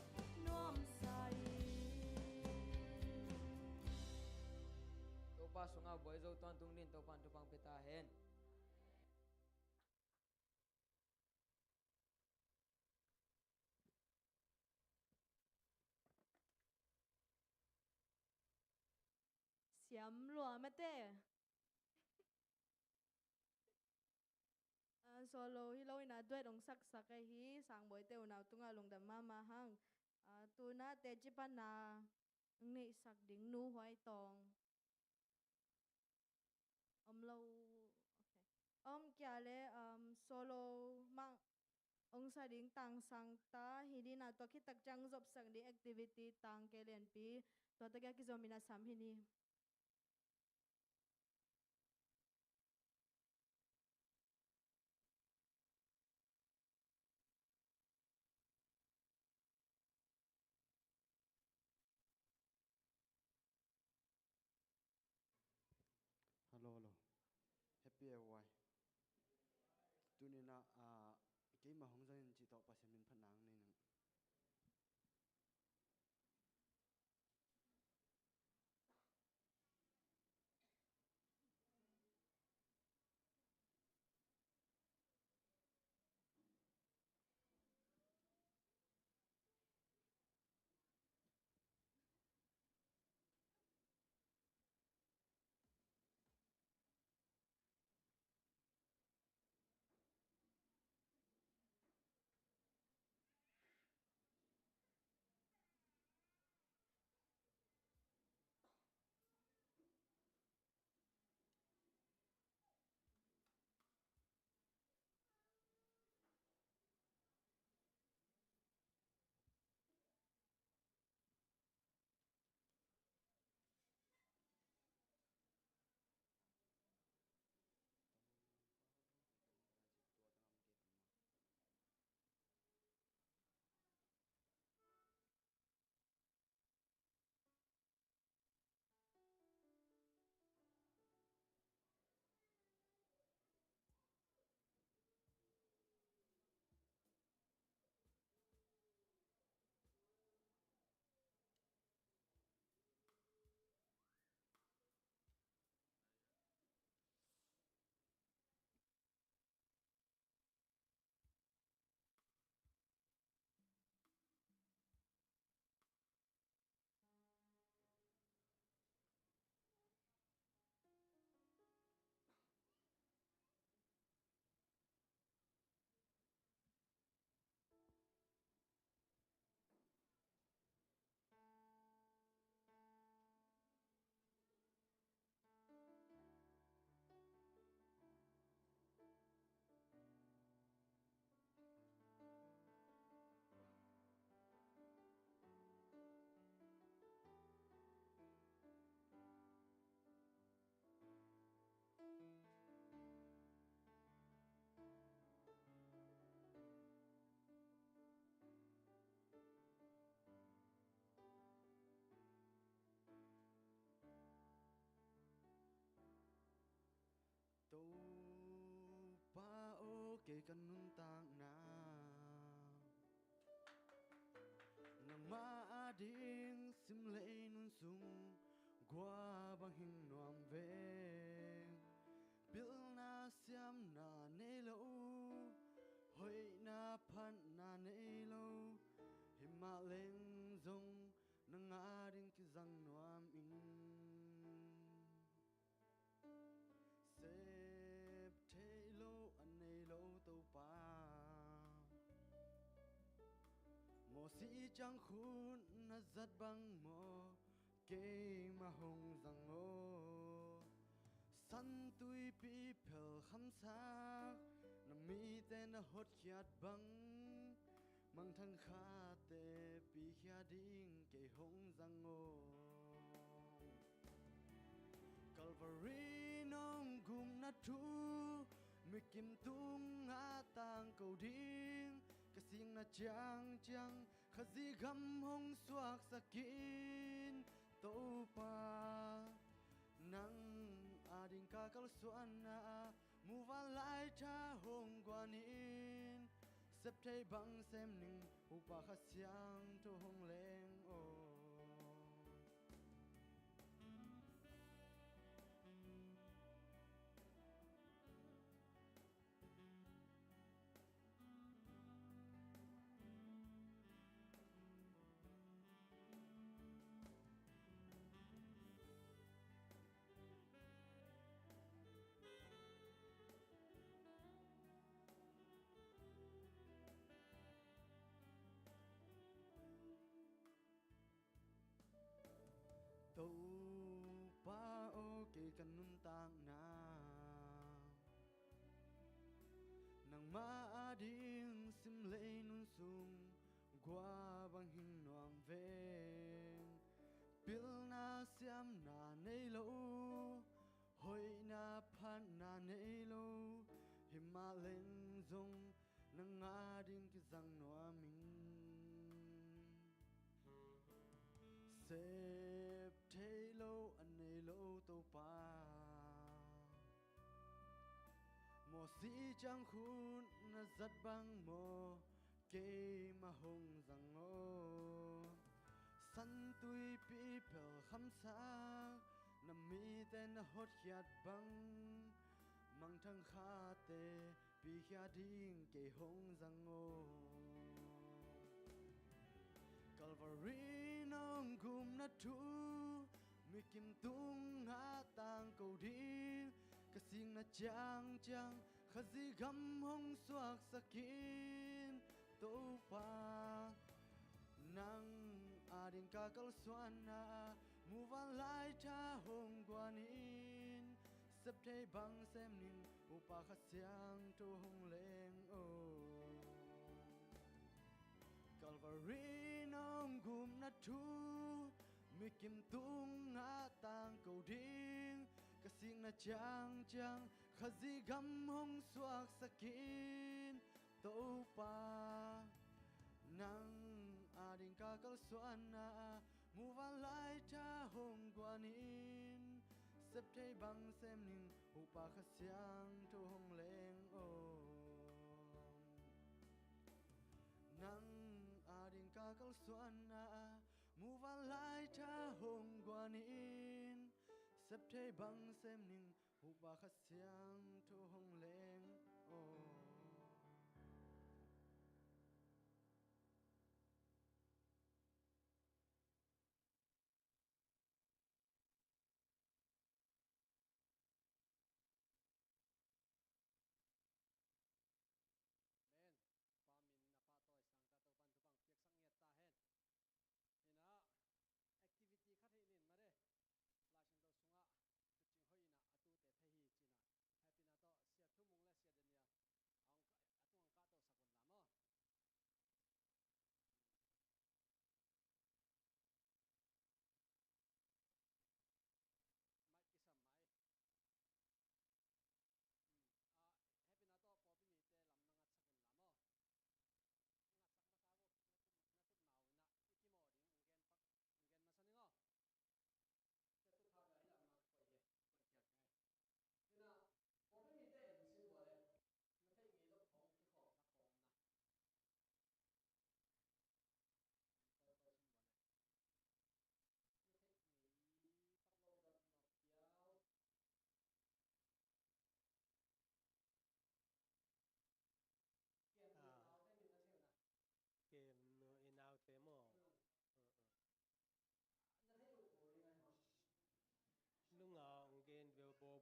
nuamsa ing. Topa sungah buai zo tuan tung dingin Topa'n thupha pia ta hen. Siam lua mate. Ah, solo hi lo in a duet hong saksak ahi, Sangbawite unau tungah lungdam mahmah hang. Ah, tu-in a teci pan a hong neihsak ding Nu Huai Tawng om lo. Ok. Om kia le, um, solo mah hong sa ding Tang Sang ta hi ding a, tua khit tak ciang zopsak ding activity Tang Kei Lianpi, tua tak a kizom in a sam hi ni. Hello, hello. Happy A Y. Tuni-in a, ah, keimah hong zang in cih tawh Pasian min phatna hong nei ning. kei ka nuntakna. Nangmah ading simlei nun sung gua bang hing nuam veng. Pilna siamna nei lo, hoihna phatna nei lo, himah leng zong nang ading kizang nuam ing. Sep theih loh a nei lo Topa, Mosi ciang khut na zat bang maw, keimah hong zang aw. San tuipi phel khamsak, na mite na hotkhiat bang, mangthang khate pikhia ding kei hong zang aw. Calvary nong gupna thu, mikim tungah tangko ding, ka sikna ciangciang Khazih gam hong suaksak in, Topa. Nang ading ka kalsuanna ah, muvanlai tha hong guan in, sep theih bang sem ning, Upa Kha Siangtho hong leng aw. Topa aw, kei ka nuntakna, nangmah ading simlei nun sung gua bang hing nuam veng. Pilna siamna nei lo, hoihna phatna nei lo, himah leng zong nang ading kizang nuam ing. Sep theih loh a nei lo Topa, Mosi ciang khut na zat bang maw, keimah hong zang aw. San tuipi phel khamsak, na mite na hotkhiat bang, mangthang khate pikhia ding kei hong zang aw. Calvary nong gupna thu, mikim tungah tangko ding, ka sikna ciangciang Khazih gam hong suaksak in, Topa. Nang ading ka kalsuanna ah, muvanlai tha hong guan in, sep theih bang sem ning, Upa Kha Siangtho hong leng aw. Calvary nong gupna thu, mikim tungah tangko ding, ka sikna ciangciang Khazih gam hong suaksak in, Topa. Nang ading ka kalsuanna ah, muvanlai tha hong guan in, sep theih bang sem ning, Upa Kha Siangtho hong leng aw. Nang ading ka kalsuanna ah, muvanlai tha hong guan in, sep theih bang sem ning, Upa Kha Siangtho hong leng aw. Amen. Pa min a pahtawi sangta Topan thupha piaksak ngiat ta hen. Inah, activity khat hi nin mare. Laisiangtho sungah tucing hoih inah a tute thei hi cinah, hehpihna tawh Sia Thu Mung le Sia Daniel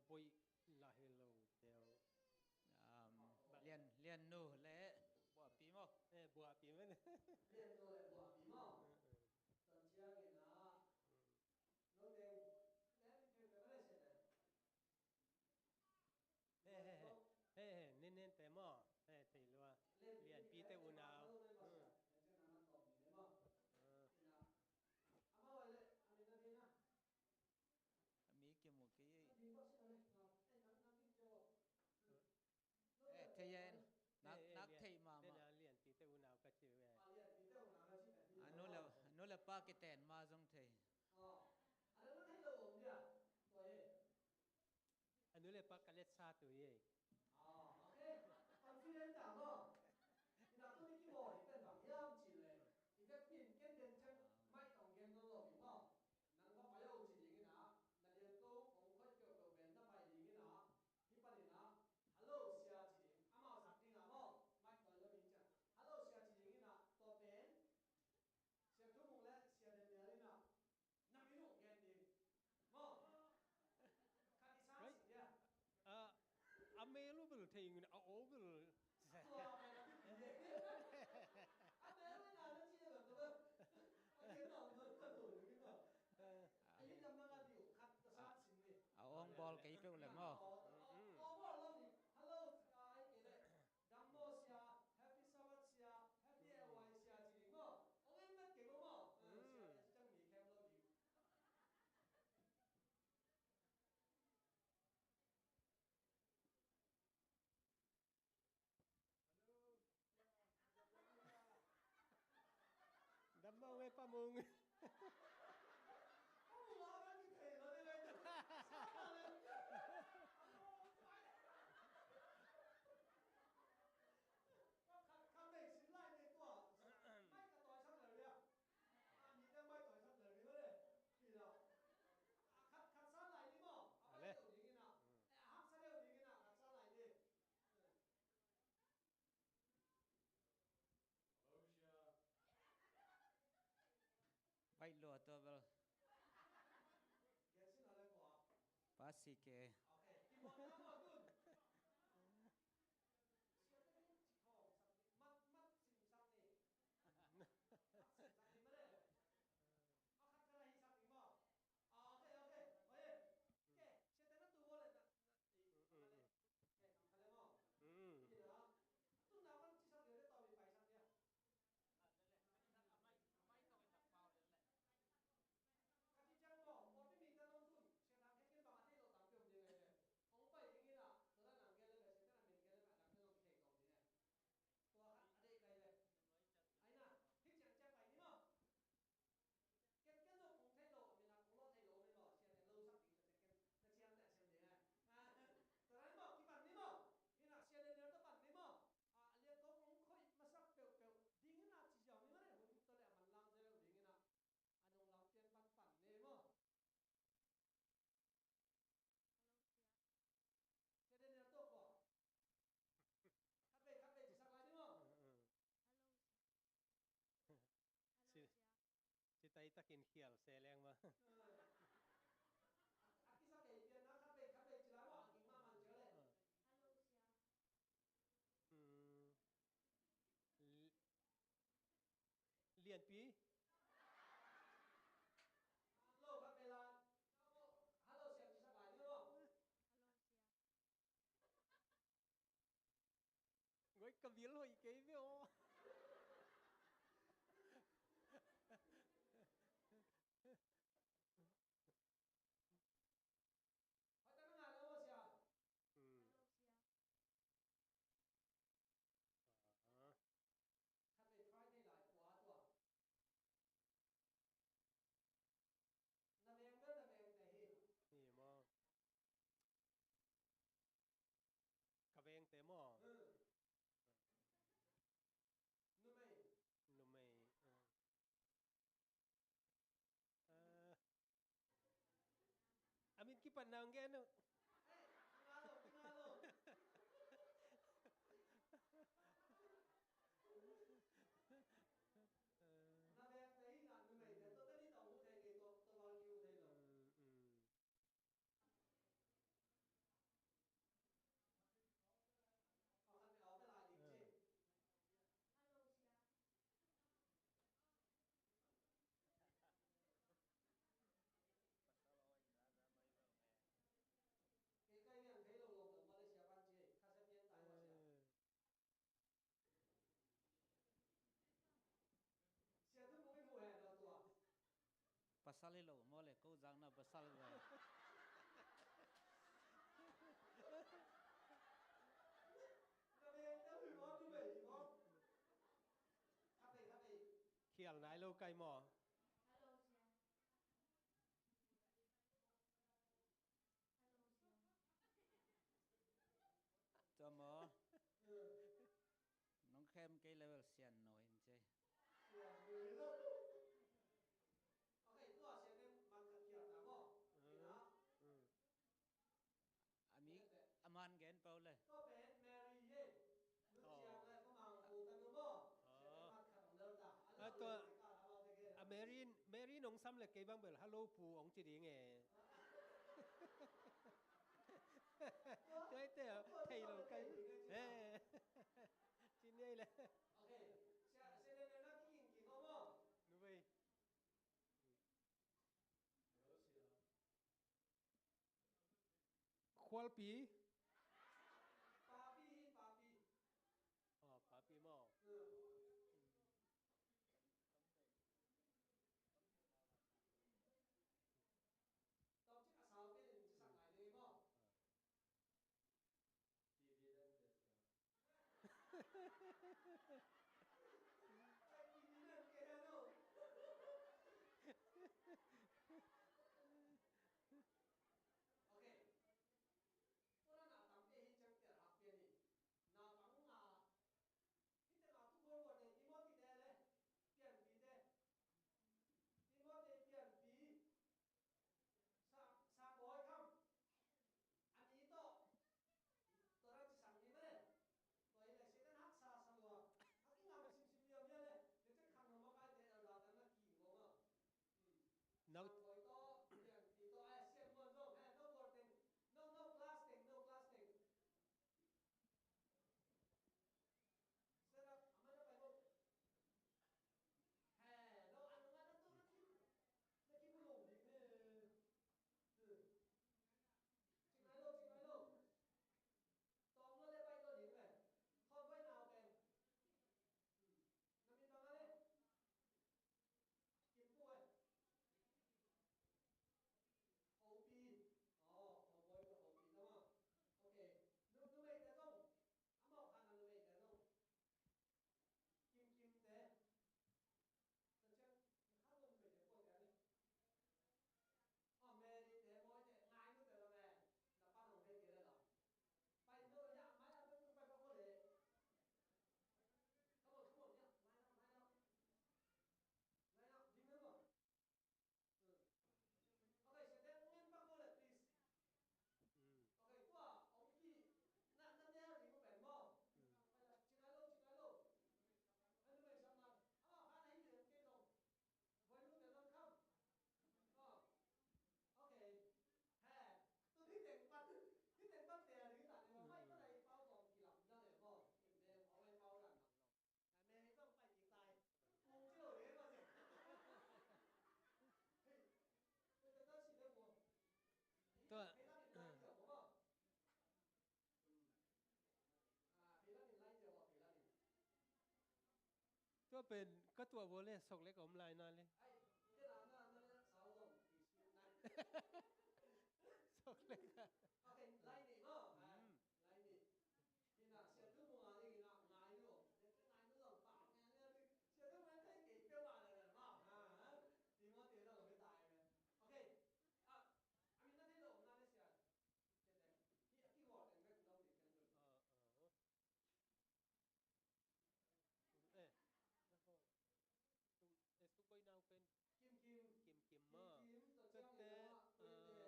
Hoih lah hi lo teu. Um, Lian, Lian nu le Buapi maw? Eh, Buapi maw? Lian nu le Buapi maw? Tuan ciangin ah, no teng, eh, mi teng teng le se le. He, he, he. He, he, nen, nen te maw. He, thei lua. Lianpi te unau. Hmm. Hmm. A mi kimu kei. Eh, thei en. Nak, eh, eh, nak thei mama. Lianpi te unau ka ci ve. A nu le, a nu le pa kiten ma zong thei. A nu le pa ka let sa tu ye. Ah, okay. Confident ta maw. Ina tu ni ki maw, hi pen bang hiam ci le. I bek pin ken den chang mai tong gen lo lo hi maw. Nang va pai o ci ding ina. Na lian ko kong khoi pio pio ben na pai ding ina. Hi pan ina. Hello sia ci ding. Amau sak ding a maw. Mai tong lo ding cia. Hello sia ci ding ina. To pen. Sia Thu Mung le Sia Den Mel ina. Nang i lung gen ding. Maw. Khat i sa sin dia. Ah, a mel uh bel thei ngin a aw bel. A mel uh na na ci le bel to bel. A gen na bel ka do ni maw. A yi dam na ka diu khat ka sa sin ni. A ong bawl kei peuh le maw. Ong bawl lo ni. Hello, ai kei le. Dam maw sia, happy Sabbath sia, happy L Y sia ci ding maw. Ong en mat kei maw maw. Eh, sia, eh, ciang mi khem lo ding. Dam maw ngai pa mung. Khat, khat nei sin lai nei tua. Mai ka tawi sak leu lia. A mi te mai tawi sak leu ni ma le. Pi la. A khat, khat sa lai ni maw. A le. Pai leu ding ina. Mm. Eh, a hak sa leu ding ina, khat sa lai ni. Hello, sia. Pai lua tua bel. Gen sin a le kua. Pa si ke. Okay. Ki mo na mo tun. Sia te ni ci khawng sak ni. Mat, mat sim sak ni. Mat sim sak ni ma le. A khat ka la hi sak ni maw. Ah, okay, okay. Okay. Okay. Sia te na tu bo le na, na, i, ma le. Mm. Ken, ken zong kong thei lo, a min a kong lawh thei lo, a min maw, sia nen lo sak ding, ken, na ciam te a siam ding, eh. Ah, tua lai maw, kipan ni maw, ina sia nen ner ta pan ni maw. Ah, a lian ko kong khoih masak peuhpeuh, ding ina ci ziau ni maw, ne, hun ta le a man lang zel ding ina, a nong lam pian pan pan ni maw. Hello, sia. Sia nen ner to ko. Khat vei, khat vei ci sak lai ni maw. Mm, mm. Hello, sia. Hello, sia. Si tai takin khial se leng ma. A kisa kei pian na khat bei khat bei ci lai maw a ging mahmah ciang le. Hello sia. Hmm. Li-, Lianpi. Hello khat bei lai. Hello sia ci sak lai ni maw. Hello sia. Ngoi ka vil hoih kei ve aw. Hoih tak na ngai lo maw sia? Hmm. Hello sia. Ah. Khat vei Friday lai kua tua. Na veng bel na veng te hi. Hi maw? Ka veng te maw? Hmm. Numei. Numei. Hmm. Ah. A min kipat nang gen uh. Mm, mm. Pasal hi lo maw le, ko zakna pasal ve. Khial nai lo kai maw? Tua maw? Nong khem kei level sian no in ce. A mi, a man gen pau le. A tua, a Mary, Mary nong sam le kei bang bel, "Hello, pu," ong ci ding e. Tua ite, thei lo kai. Eh. Ci nei le. Nu vei. Khualpi. Papi, papi. Oh, papi maw? Tawm cik a sau kei in ci sak lai ding maw? Pipi dan pipi. Ok. Tua na tampi hi ciang pian hak pian hi. Na pang nga. Hih tengah tu buai buai teng Timothy te le pianpi te. Timothy pianpi. Sa, sa bawi kham. A mi tawh. Tua dan ci sang ni mah le. Tua hi le Satan haksa sa lua. Hak i ngam simsim liam hia le. Tua ciang khang nong makaite elder tan na ki ngom a. Nau. Sa bawi tawh, pianpi tawh, eh, sian muan zong, eh, no board teng, no, no class teng, no class teng. Kim pu eh. Hopi. Oh, Hopi, Hopi, tama. Ok. Nu, numei te zong. Amau khan a numei te zong. Kim, Kim te. Tua ciang, na khan a numei te pua te a le. Oh, Mary te, Mawi te, ngai nu te la me. Na pan hong hei ke le la. Pai no ya, mai a pen pai pa ko le. Come on, come on, ya, mai na, mai na. Mai na, ding na mo. Okay, so then, ngin pa ko le, please. Mm. Okay, tua, ong ki, na, na ne ring pen mo. Mm. Ci nai lo, ci nai lo. Anu mai sam na. Ama, ka na hi le ke lo. Boy, look at them come. Oh. Okay. Hey. Tu thi teng pan, thi teng pan te ri ta ne, mai ko dai pau tong ki lam na le mo. Te o mai pau lam na lo. Mary zong pai kik tai. Kung ci lo ding ko ci. Hei. Tua, tua, tua, tua, tua. Tua pen ka tuah vua le sok lek a om lai na le. Sok lek a. Eh, na ko. Tung, eh, Tung Boy nau pen. Kim Kim. Kim Kim ma. Kim Kim, tua ciang tua te, ah,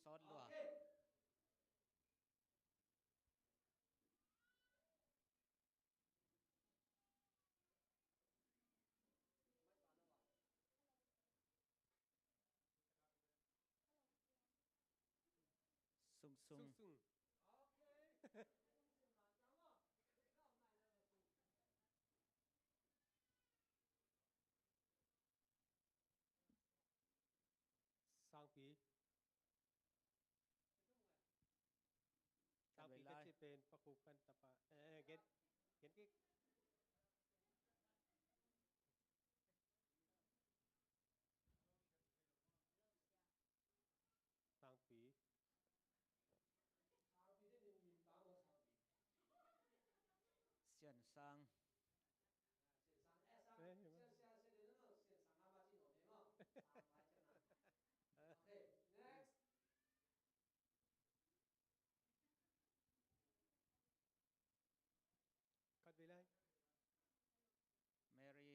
Tawt lua. Sung sung. Sung sung. Sangpi. Sangpi ka cih pen Pa Khup Khan tapa. Eh, eh, gen, gen kik. Sangpi. Sian Sang. Eh, Khat vei lai. Mary.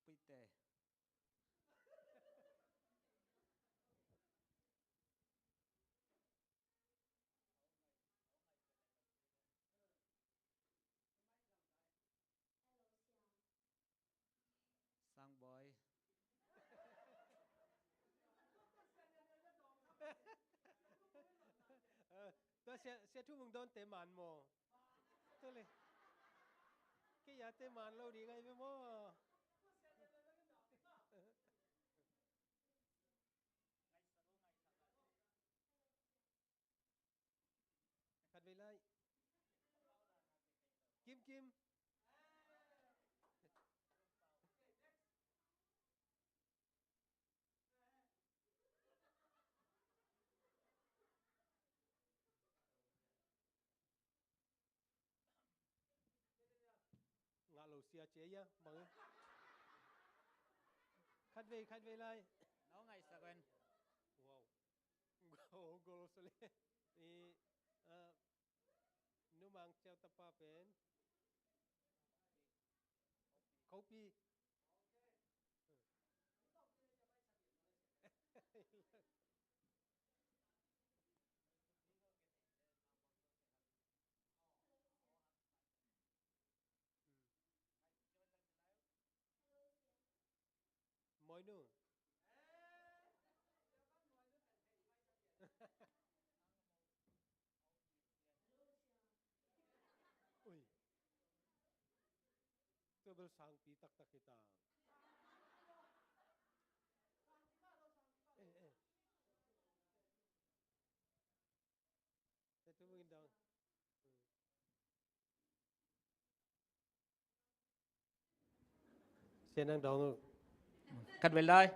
Puite. Sangboi. Tua sia, sia Thu Mung Dawn te man maw? Tua le. Kei a te man lo ding ai ve maw? Khat vei lai. Kim Kim. Ngah lo sia cia ia bang. Khat vei, khat vei lai. Nau ngaihsak ven. Wow. Go, go lo sale. I, ah, Nu Mang Ciau tapa pen. Kopi. Moinu. Ui. Tua bel sangpi taktak hi ta. Eh, eh. Sia Thu Mung Dawn. Sia nang dong uh. Khat vei lai.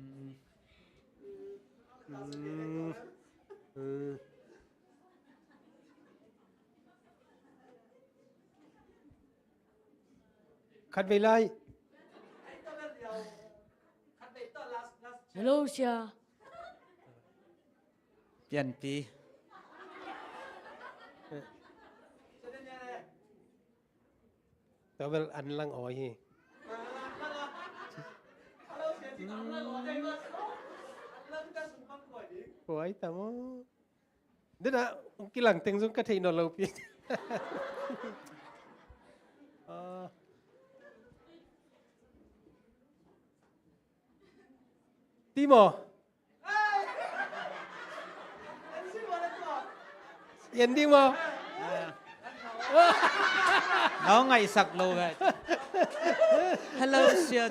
Mm. Mm. Mm. Khat vei lai. Hello, sia. Pianpi. Tua bel an lang awi hi. Awi ta maw. Dena, kilang teng zong ka theih nawn lo pi. Ah. Ti maw? Yan ding maw? Nau ngaihsak lo ve. Hello, sia.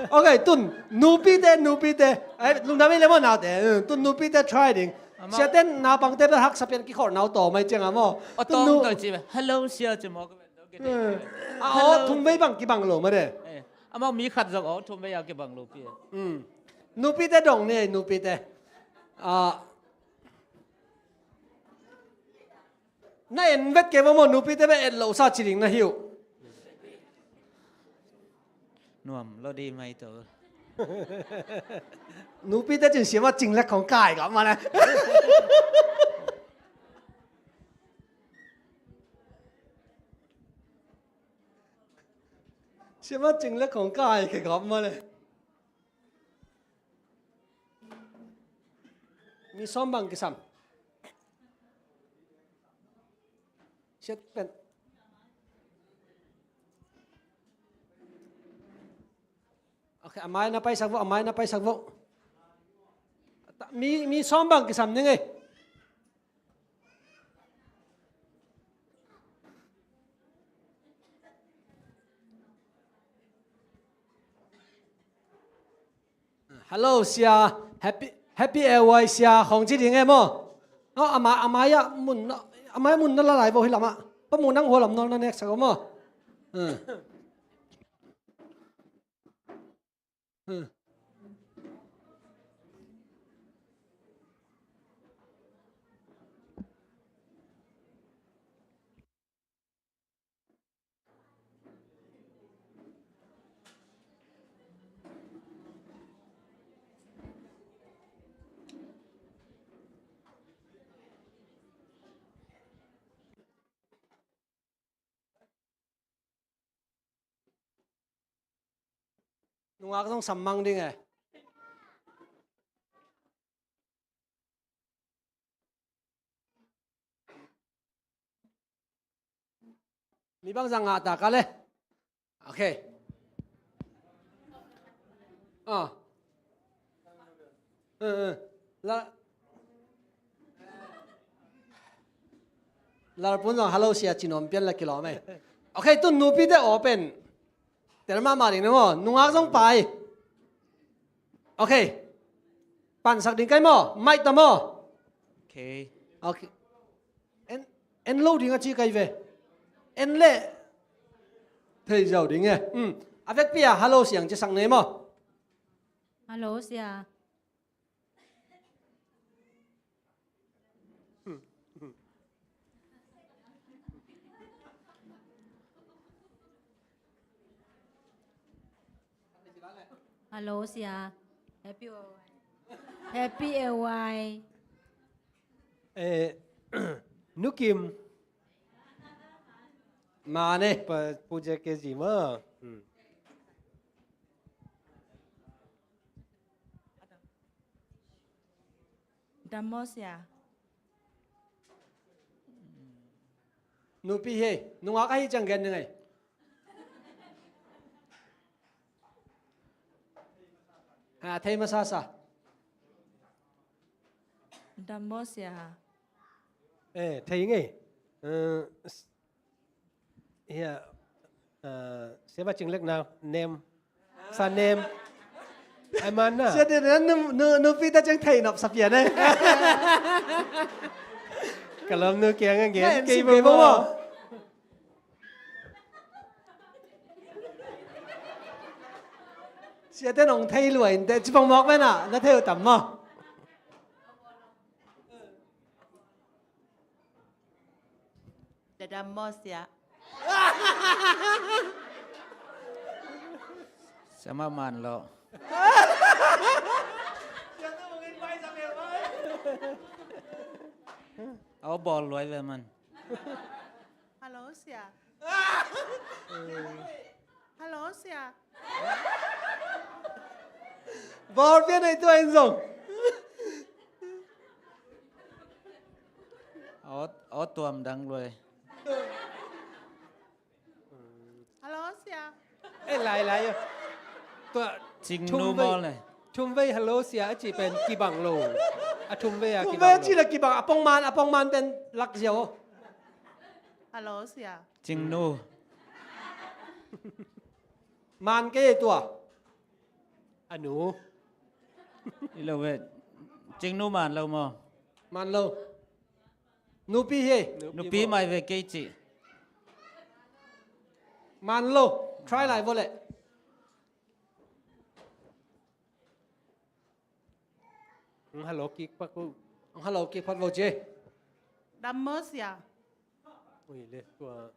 Okay, tun, nupite, nupite. Ai, lungdam ei le maw naute. Tun nupite try ding. Amau. Siate naupangte bel haksa pian kikhawlna uh tawm ai ciang a maw. Aw, tawm tawh ci ve. Hello, sia, ci maw. A aw thum vei bang kibang lo mah de. Eh, amau mi khat zong aw thum vei a kibang lo pi. Nupite dong ni, nupite. Ah, Na en vet kei vo maw, nupite bek et lo sa ci ding na hi uh. Nuam lo di mai to. Nupite cin siama Cing Lek khong kai gawh mah le. Siama Cing Lek khong kai kei gawh mah le. Mi sawm bang kisam? Siat pen. Ok, a mai na paisak vo, a mai na paisak vo. Mi, mi sawm bang kisam ning ei. Hello sia, happy, happy L Y sia khong ci ding e maw. Oh, a mai, a mai ah mun, a mai ah mun na la lai vo hi lamah. Pa Mu nang hua lam nawl na nek sak maw. Hmm. Hmm. Nungak zong sam mang ding e. Mi bang zang ngah ta ka le. Ok. Ah. Eh, eh. La, Lalpun zong hello sia ci nuam pian la kilawm ei. Ok, tun nupite aw pen tel mahmah ding na maw, nungak zong pai. Ok. Pansak ding kai maw, maih ta maw. Ok. Ok. En, en lo ding a ci kai ve. En leh thei ziau ding e. Hmm. A vekpi a hello sia ci sak nei maw. Hello sia. Hello sia. Happy L Y. Happy L Y. Eh, Nu Kim. Mane. Pa, Pu J K G maw. Hmm. Dam maw sia. Nupi hi, nungak ahi ciang gen ning ei. Ha, thei masa sa. Dam maw sia. Eh, thei ngei. Eh, s-, hiah, eh, Siapa Cing Lek na nem. Sa nem. Ai man na. Sia dia na nu, nu, nupi ta ciang thei nop sa pian ei. Ka lawm nu kiang a gen kei vo maw. Siate nong thei lua in te, ci pong mawk ven ah, na thei uh tam maw. Dadam maw sia. Sama man lo. Aw bawl luai ve man. Hello sia. Hello sia. Bawl pian ei tua in zong. Aw, aw tuam dang luai. Hello sia. Eh, lai lai. Tua Cing Nu maw le. Thum vei hello sia a ci pen kibang lo. A thum vei a kibang lo. Thum vei a ci le kibang, a pongman, a pongman pen lak ziau. Hello sia. Cing Nu. Man kei tua. A nu. I lo ve. Cing Nu man lo maw. Man lo. Nupi hi. Nupi mai ve kei ci. Man lo. Try lai vo le. Hong hello kik pak uh. Hong hello kik pak vo ci. Dam maw sia. Ui, le tua.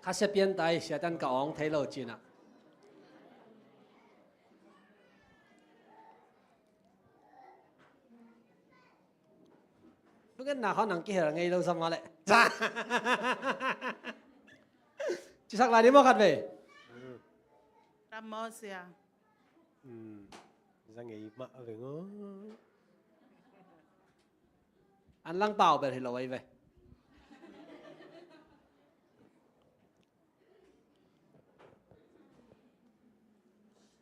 Khasia pian tai, siatan ka awng thei lo cinah. Thugenna khaw nang kihel ngei lo zam a leh. Cisak lai ni maw khat vei. Ram maw sia. Za ngei mah a veng aw. An lang pau bel hi lo ai ve.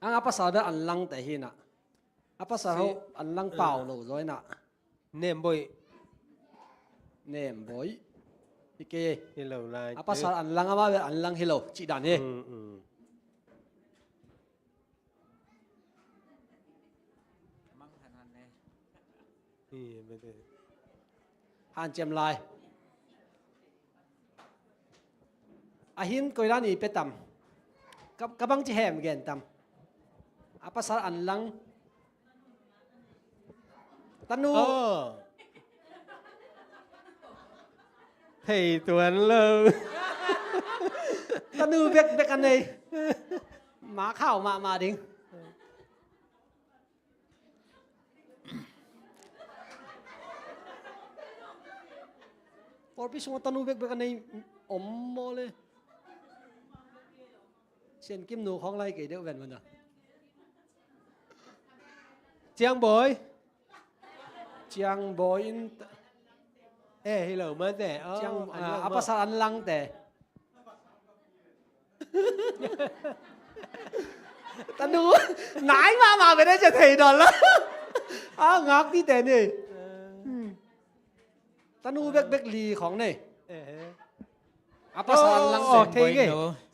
Ang a pasal bel an lang te hi na. A pasal ho an lang pau lo zaw hi na. Nem boih. Nem boih. Hi kei. Hi lo lai. A pasal an lang ama bel an lang hi lo cih dan hi. Hanciam lai. A hin koi dan i pe tam. Ka, ka bang ci hem gen tam. A pasal an lang. Tanu. Thei tuan lo. Tanu bek bek a nei. Ma khau mahmah ding. Pawlpi sungah tanu bekbek a nei om maw le. Sian Kim nu khawng lai kei deuh ven mana. Ciang Bawi. Ciang Bawi in. Eh, hi lo mate. Ciang, a pasal an lang te. Tanu nai mahmah ve deh cia thei dawn la. A ngak ti te ni. Tanu bekbek li khawng nei. A pasal an lang thei ngei.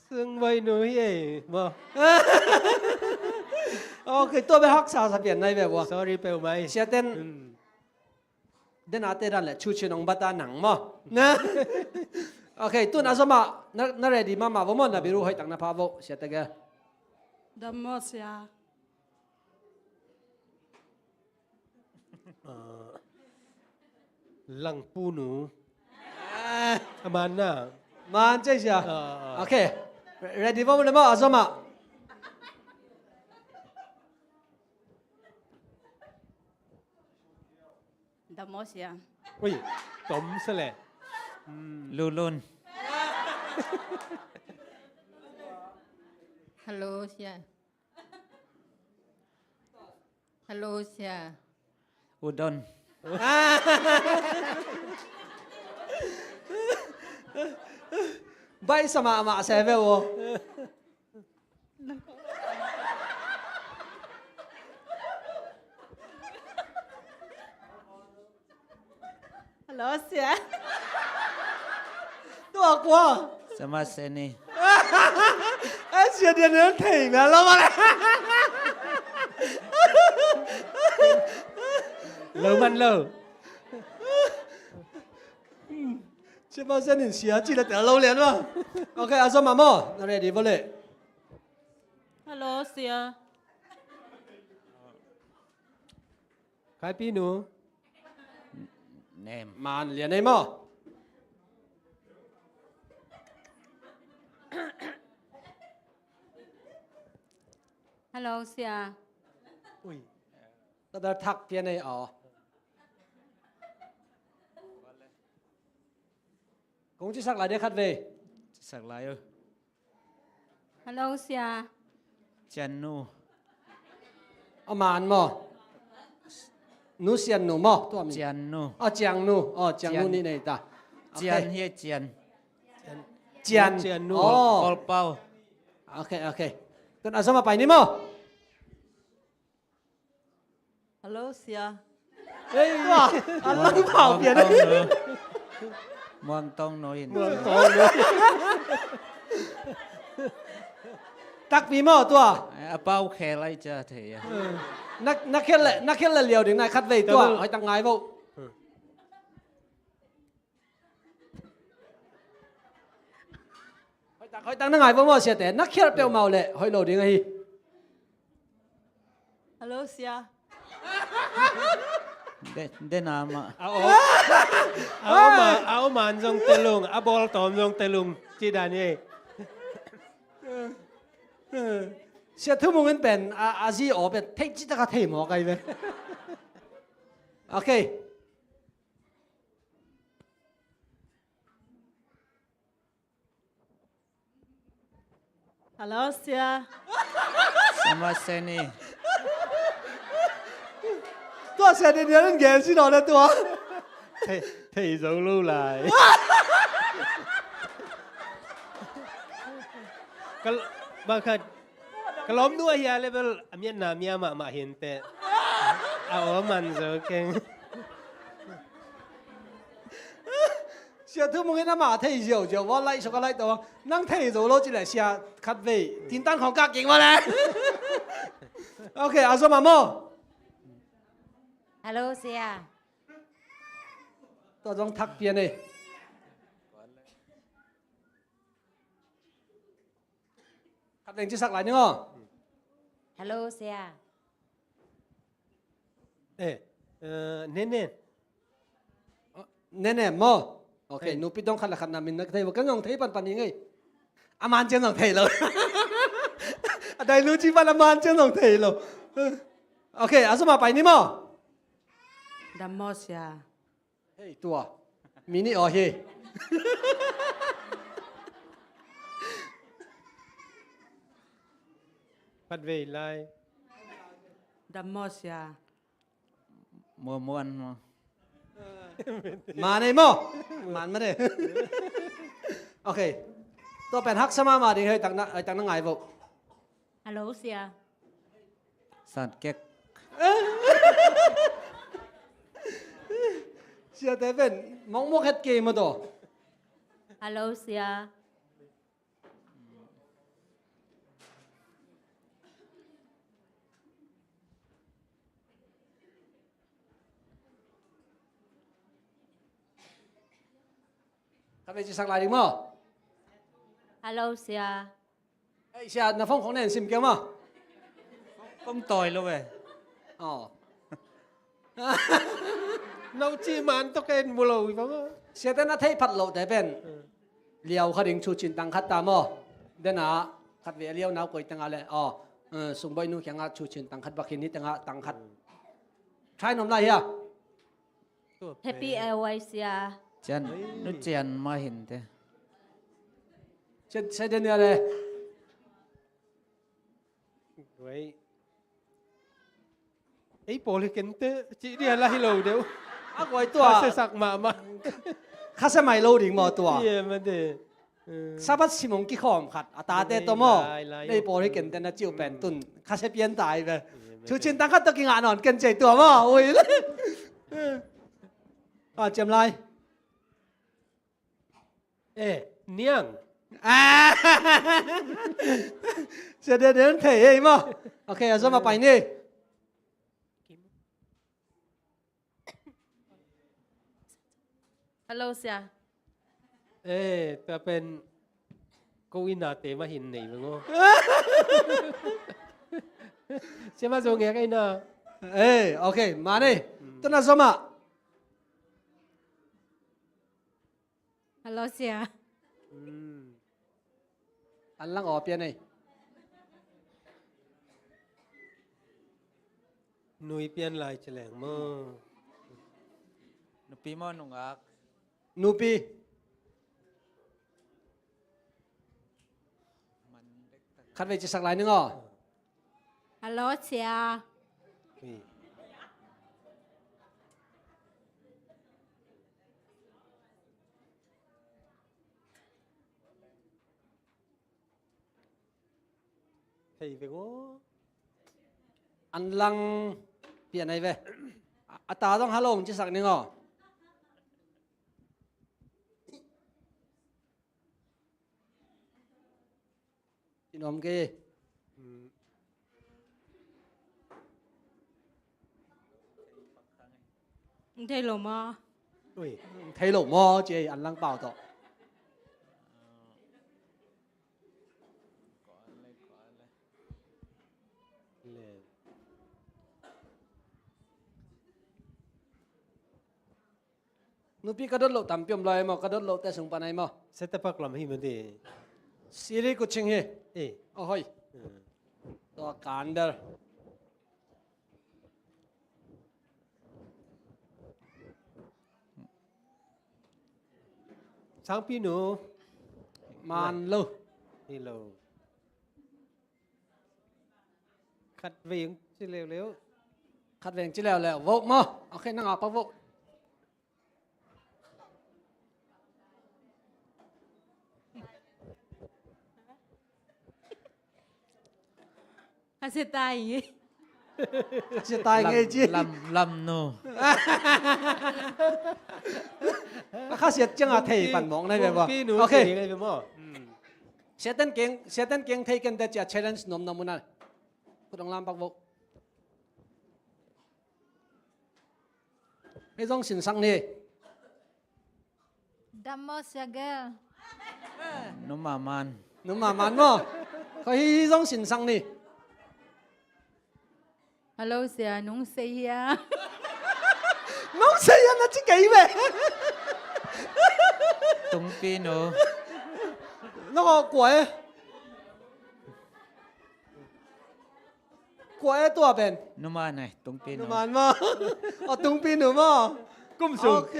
Sung Bawi nu hi ei maw. Ok, tua bek haksa sa pian nai ve ua. Sorry peuhmah. Siaten. Dena te dan le chu chin ong bata nang maw. Ok, tun a zoma na, na ready mahmah vo maw, na biru hoih tak na pha vo, sia tege. Dam maw sia. Langpu nu. A man na. Man cei sia. Ok. Ready vo maw, a zoma. Dam maw sia. Ui, tom sa le. Lulun. Hello sia. Hello sia. Udon. Bai sama ama seve wo. Hello sia. Tua kua. Sama seni. Ai sia dia nan thei na lo ma le. Lo man lo. Sia ma sia nin sia ci la tel lo lian ma. Ok, a zom ma mo. Na ready vo le. Hello sia. Kaipi nu. Nem. Man lian ei mo. Hello sia. Ui. Ka dar thak pian ei aw. Kong cisak lai dia khat vei. Cisak lai o. Hello sia. Cian nu. A man maw. Nu sian nu maw tua mi. Cian nu. A ciang nu. A ciang nu ni nei ta. Cian hi cian. Cian. Cian nu. Olpau. Ok ok. Tun a zom a pai ni maw. Hello sia. Hei, wah, a lang pau pian. Muang tong no in. Muang tong no. Takpi maw tua. A pau khel ai ca thei a. Na khel le, na khel le liau ding nai khat vei tua. Hoi tak ngai vo. Hmm. Tak hoih tak na ngai vo maw siate, na khial peuhmah uh leh hoih lo ding ahi. Hello, sia. De, de na mah. A om, a om a, a om an zong telung, a bawl tawm zong telung, ci dan hi. Sia Thu Mung in pen a, a zi aw pen thei ci taka thei mawk ai ve. Okay. Hello, sia. Sama seni. Tua sia Daniel in gen si nawn a tua. Thei, thei zo lo lai. Ka, bang khat, ka lawm nu ahi a level a miatna mia mahmah hi inteh. A aw man zo keng. Sia Thu Mung in amah thei ziauziau ua, laih suk a laih to a. Nang thei zo lo ci leh sia khat vei tintan khawng kak kik ua le. Okay, a zom a maw. Hello, sia. Tua zong thak pian ei. Khat leng cisak lai ning aw. Hello, sia. Eh, eh, Nene. Nene maw? Okay, nupi dong khat le khat na min na thei ua, kan zong thei panpan hi ngei. A man ciang zong thei lo. A dai lu ci pan a man ciang zong thei lo. Okay, a zom a pai ni maw? Dam maw, sia. Hei, tua. Mi nih aw hi. Pat vei lai. Dam maw, sia. Muamuan maw. Man ei maw. Man mah de. Okay. Tua pen haksa mahmah ding, hoih tak na, hoih tak na ngai vo. Hello, sia. Sat kek. Siate pen mokmok het kei maw taw. Hello, sia. Khat vei cisak lai ding maw. Hello, sia. Ei, sia, na phone khong nen sim kei maw. Kong tawi lo ve. Aw. No ci man tawh ken mu lo hi bang a. Siate na theih phat lohte pen liau kha ding, thu cin tang khat ta maw. Dena khat vei a liau nau koi tanga le aw, sungbawi nu kiangah thu cin tang khat bak hin, hi tengah tang khat. Try nuam lai hia. Happy Airways, sia. Cian, nu cian mah hinte. Cian, cian, cian, cian, eh. Wei. Ei pawl hi kente, ci dia la hi lo deuh. A guai tua. Khasia sak mahmah. Khasia mai lo ding maw tua. Ie, mate. Sabbath sim hong kikhawm khat a tate tawh maw. Nei pawl hi kente na ciu pen tun khasia pian tai ve. Thu cin tang khat tawh kingah nawn ken cei tua maw. Ui. A ciam lai. Eh, niang. Sia Daniel thei ei maw. Okay, a zom a pai ni. Hello, sia. Eh, tua pen ko inn a te mah hin nei bang aw. Sia mah zong ngiak ei na. Eh, okay, man ei. Tuna zom ah. Hello, sia. An lang aw pian ei. Nui pian lai ci leng maw. Nupi maw, nungak? Nupi. Khat vei cisak lai ning aw. Hello, sia. Hei veng aw. An lang pian ai ve. A, a ta zong hello hong cisak ning aw. Ci nuam kei. Thei lo maw? Thei lo maw ci ei an lang pau tawh. Nupi ka dot loh tampi om lai maw, ka dot loh te sung pan ai maw. Setapak lam hi mah di. Siri Kuching hi. Eh. Oh, hoi. Hmm. Tua kan bel. Sangpi nu. Man lo. Hi lo. Khat veng ci leuleu. Khat veng ci leuleu. Vote maw. Ok, nang a pa vote. Ka sia tai ngei. Ka sia tai ngei ci. Lam, lam no. Ka sia ciang a thei pan mawk nai ve ba. Pi nu. Ok. Thei ngei ve maw. Hmm. Siaten keng, siaten keng thei ken te cia challenge nuam nuam un a. Khut ong lam pak vo. Hei zong sinsak ni. Dam maw sia gel. Numa man. Numa man maw. Koi hi zong sinsak ni. Hello sia, nung sei hia. Nung sei hia na ci kei ve. Tungpi nu. Na ko kua e. Kua e tua pen? Numan ai, tungpi nu. Numan maw. O, tungpi nu maw. Kum sung. Ok.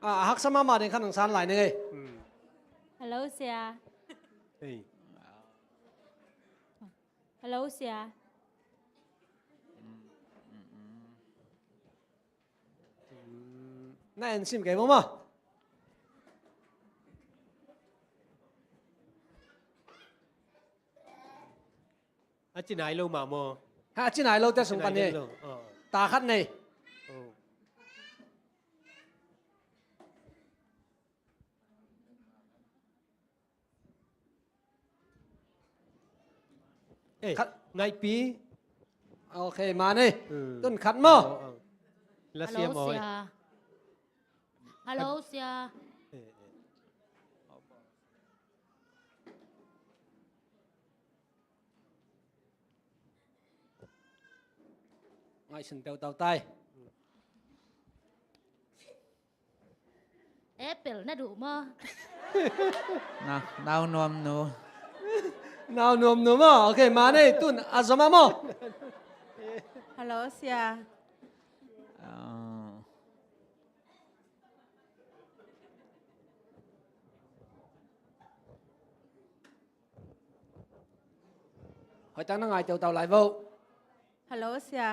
A, a haksa mahmah ding khan hong san lai ning ei. Hmm. Hello sia. Hey. Hello sia. Hmm, na en sim kei maw maw. A ci nai lo mah maw. Ha, a ci nai lo te sung pan hi. A ci nai lo. Oh. Ta khat nei. Oh. Eh, khat. Ngaipi. Ok, man ei. Hmm. Tun khat maw. Oh, oh. La sia maw. Hello sia. Hello sia. Eh, eh. Ngaihsun teutau tai. Apple na duh maw? Na, nau nuam nu. Nau nuam nu maw? Ok, man ei, tun a zom a maw? Hello sia. Ah. Hoih tak na ngai teutau lai vo. Hello sia.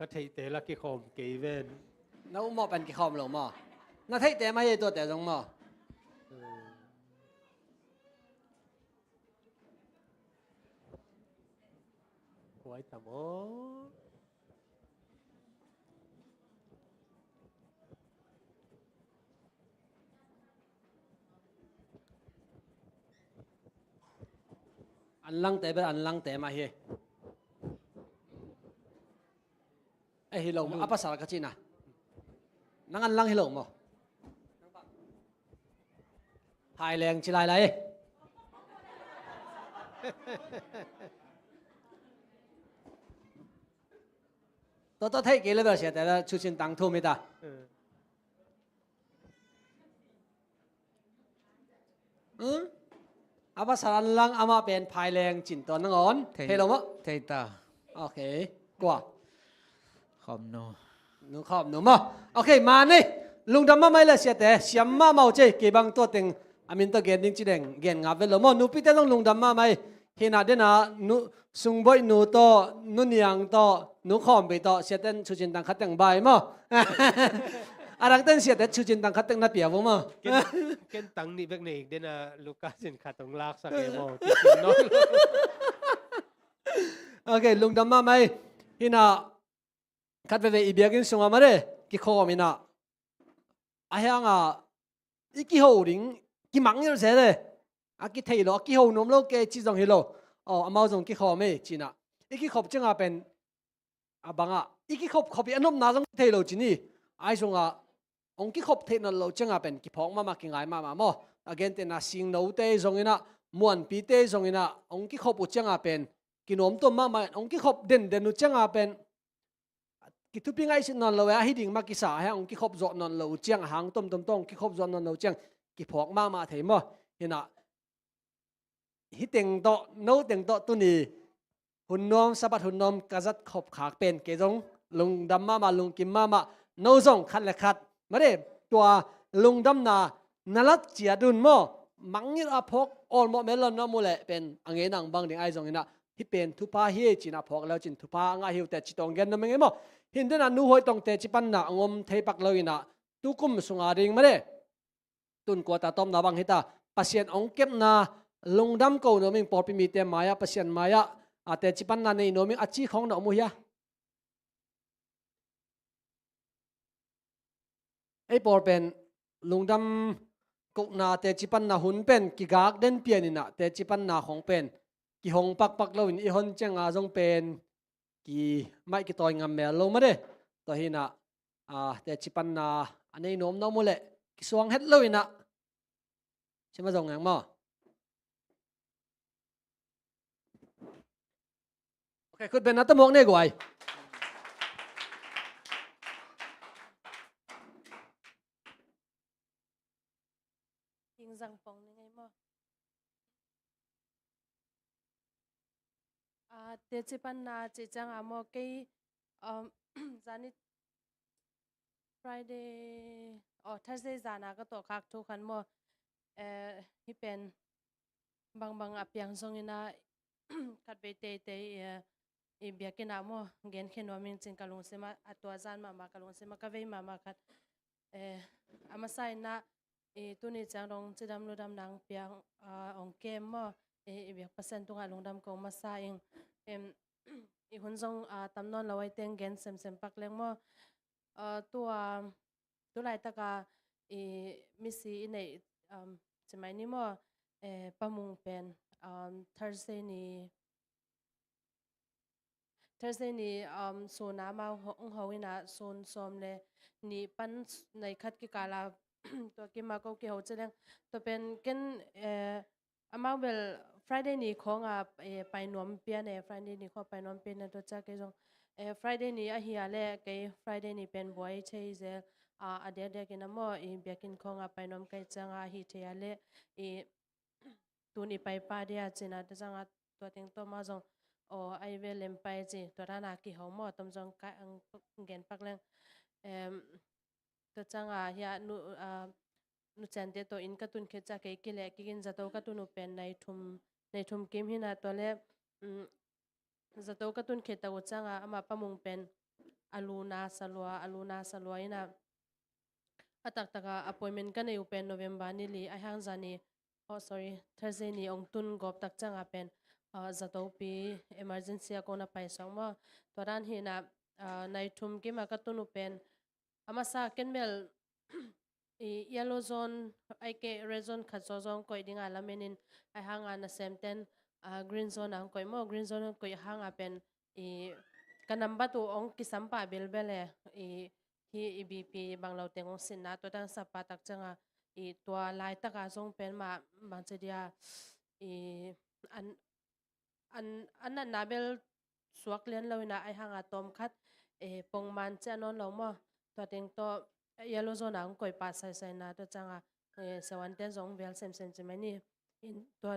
Ka theihte la kikhawm kei ven. Na um mawh pen kikhawm lo maw? Na theihte mah hi tuate zong maw? Kuai tam aw. An langte bel an langte mah hi. Eh, hi lo maw, a pasal ka cihna. Nang an lang hi lo maw? Hai leng ci lai lai. Tua tua thei kei le bel sia te la cu cin tang thu mi ta. Hmm? A pasal an lang amah pen phai leng cin tua nangawn. Thei, thei lo maw? Thei ta. Ok. Kua? Khawm nu. Nu khawm nu maw? Ok, man ei. Lungdam mahmah ei le siate. Siam mahmah uh cei. Kei bang tua teng a min tawh gen ding ci deng gen ngap vet lo maw? Nupite zong lungdam mahmah ei. Hina dena nu, Sungboih nu tawh, nu Niang tawh, nu Khawm Bei tawh, siaten cucin tang khat teng bai maw? A dangten siaten cucin tang khat teng na pia vo maw? Ken, ken tang nih bek nei dena Lukas in khat hong laksak e maw? Ok, lungdam mahmah ei. Hina khat veve i biakinn sungah mah de kikhawm ina. A hiangah i kiho ding kimangngilh se de. A kithei lo, a kiho nuam lo kei ci zong hi lo. Aw, amau zong kikhawm ei cina. I kikhop ciangah pen a bangah i kikhop khop i a nopna zong kithei lo cin hi. Ai sungah hong kikhop theih nawn lo ciangah pen kiphawk mahmah, kingai mahmah maw? A gentehna singnote zong inah muanpite zong inah hong kikhop uh cianga pen kinuamtuam mahmah in, hong kikhop denden uh cianga pen kithupi ngaihsut nawn lo e, ahi ding mah kisa, hong kikhop zawh nawn lo uh ciang, a hang tomtom tawh hong kikhop zawh nawn lo uh ciang kiphawk mahmah thei maw? Hinah hih teng tawh, no teng tawh tuni hun nuam, Sabbath hun nuam ka zat khop khak pen kei zong lungdam mahmah, lungkim mahmah. No zong khat le khat made, tua lungdamna na lat ciat un maw, mangngilh a phawk awlmawh mel lo na om uh leh pen a ngei nang bang ding ahi zong inah, hih pen thupha hi ei ci-in a phawk le uh cin thupha a ngah hi uh teh ci tawh gen nuam ing ei maw? Hih denah Nu Hoih Tong teci panna hong om thei pak lo inah, tukum sunga ding made, tun quarter tawpna bang hita, Pasian hong kepna lungdam ko nuam ing, pawlpi mite mai-ah, Pasian mai-ah, a, teci panna nei nuam ing a ci khawng na om uh hia? Ei pawl pen lungdam kohna, teci panna hun pen kigak den pian inah, teci panna khawng pen kihong pakpak lo in, i hon cianga zong pen ki maih kitawi ngam mel lo made. Tua hinah, a, teci panna a nei nuam na om uh leh kisuang het lo inah, sim a zong ngang maw? Ok, khut benna tamawk ne guai. King zang pong ni ngei maw? A, teci panna ci cianga maw, kei, um, zani Friday, oh, Thursday zana ka tawh khak thu khan maw, eh, hih pen bangbang a piang zong inah, khatvei teitei, eh, i biakinn ah maw, genkhia nuam ing cin ka lungsim ah, a tua zan mahmah ka lungsim ah ka vei mahmah khat. Eh, a masa inah, i tuni ciang dong cidam ludam nang piang, ah, hong kem maw, i, i biak Pasian tungah lungdam ko masa ing. Em, i hun zong, ah, tam nawn lo ai teng gen semsem pak leng maw. Ah, tua, tu laitaka i misi i neih, um, ci mai ni maw, eh, Pa Mung pen, um, Thursday ni, Thursday ni, um, sun a amau ho-, hong ho inah sun sawm le nih pan s-, nai khat kikala, tua kim a ko kiho ci leng. Tua pen ken, eh, amau bel Friday ni khawnga, eh, pai nuam pian e, Friday ni khawng pai nuam pian a, tua ciang kei zong, eh, Friday ni ahi a leh kei Friday ni pen buai thei zel, ah, a diakdiak inah maw, i biakinn khawnga pai nuam kei cianga ahi thei a leh, i tun i pai pah dia cina, tua cianga tua teng tawh mah zong, aw, ai ve lem pai ci, tua dana kiho maw, tom zong ka, ang, gen pak leng. Em, tua cianga hia nu, ah, nuciante tawh inn ka tun khit ciang kei kileh kik in zato ka tun uh pen nai thum, nai thum kim hinah tua leh, um, zato ka tun khit tak uh cianga amah Pa Mung pen a lu na sa lua, a lu na sa lua inah a taktaka appointment ka neih uh pen November ni li, ai hang zani, oh, sorry, Thursday ni hong tun gawp tak cianga pen, ah, zatopi emergency a kona pai suak maw. Tua dan hinah, ah, nai thum kim a ka tun uh pen a masa ken bel i yellow zone, ai kei red zone khat zaw zong koih dinga lamen in, ai hanga nasemten, ah, green zone a hong koih maw, green zone a hong koih hanga pen i ka nambat uh hong kisam pah bilbel e, i hi i B P bang lo teng hong sinna, tua dang sap pah tak cianga i tua laitaka zong pen mah bangci dia i an an, an natna bel suak lian lo inah ai hanga tawm khat, eh, pongman ciah nawn lo maw. Tua teng tawh, eh, yellow zone a hong koih pah saisaina, tua cianga, eh, sewanten zong vial semsem ci mai ni. In tua,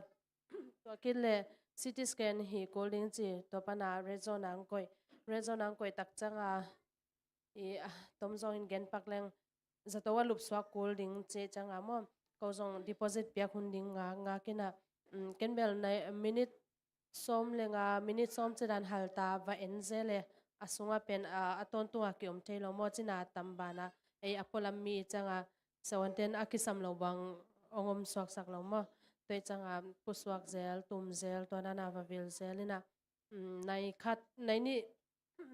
tua kit le C T scan hi kul ding ci, tua pana red zone a hong koih, red zone a hong koih tak cianga, i, ah, tom zong in gen pak leng, zato a lupsuak kul ding ci cianga maw, ko zong deposit piak hun ding nga, nga kinah, um, ken bel nai minute sawm le nga, minute sawm cidan halta va en zel e, a sunga pen, ah, a tawntunga kiom thei lo maw, cina tam bana, ei a pualam mi cianga, sewanten a kisam lo bang hong om suaksak lo maw, tua cianga pusuak zel, tum zel, tua dana va vil zel inah, um, nai khat, nai nih,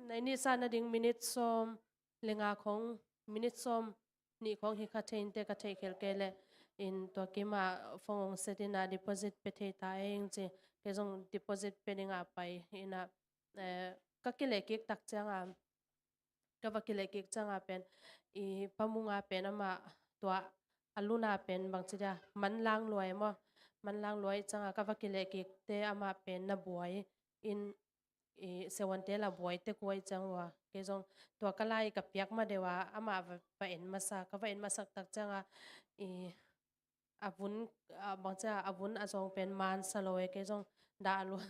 nai nih sa nading minute sawm le nga khawng, minute sawm nih khawng hi kha thei inte, ka theih khelh kei leh in tua kima phone hong set inah deposit pia thei ta eng ci, kei zong deposit pia dinga pai inah, eh, ka kileh kik tak cianga, ka va kileh kik cianga pen i Pa Munga pen amah tua a luna pen bangci dia manlang lua e maw, manlang lua i canga ka va kileh kikte amah pen na buai in, i seuante la buai tek uh a i cang ua. Kei zong tua ka lai ka piak ma deuh a amah va, va en masa, ka va en masak tak canga i a vun, a bangcia a vun a zong pen mansa lo e, kei zong dah lua,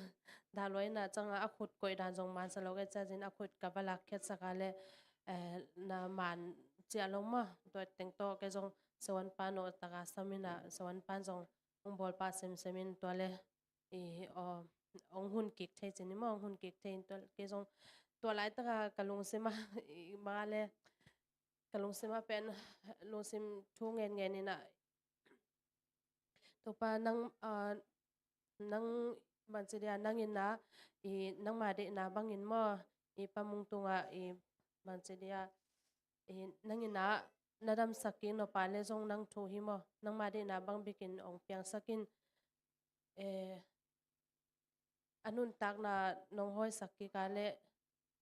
dah lua ina canga a khut koih dan zong mansa lo kei ciazin a khut ka va lak khiatsak a le, eh, na man ciah lo ma, tua teng tawh kei zong seuan pan awh taka sam ina seuan pan zong hong bawlpah semsem in tua le i, aw, hong hun kik thei cin i maw, hong hun kik thei in tua kei zong tua laitaka ka lungsim a i ma le ka lungsim a pen lungsim thu ngen ngen ina Topa nang, ah, nang bangci dia nang ina i nangma deihna bangin maw i pamung tunga i bangci dia i nang ina na damsak kik nop a le zong nang thu hi maw, nangma deihna bang bikin ong piangsak in, eh, a nuntakna nong hawisak kik a le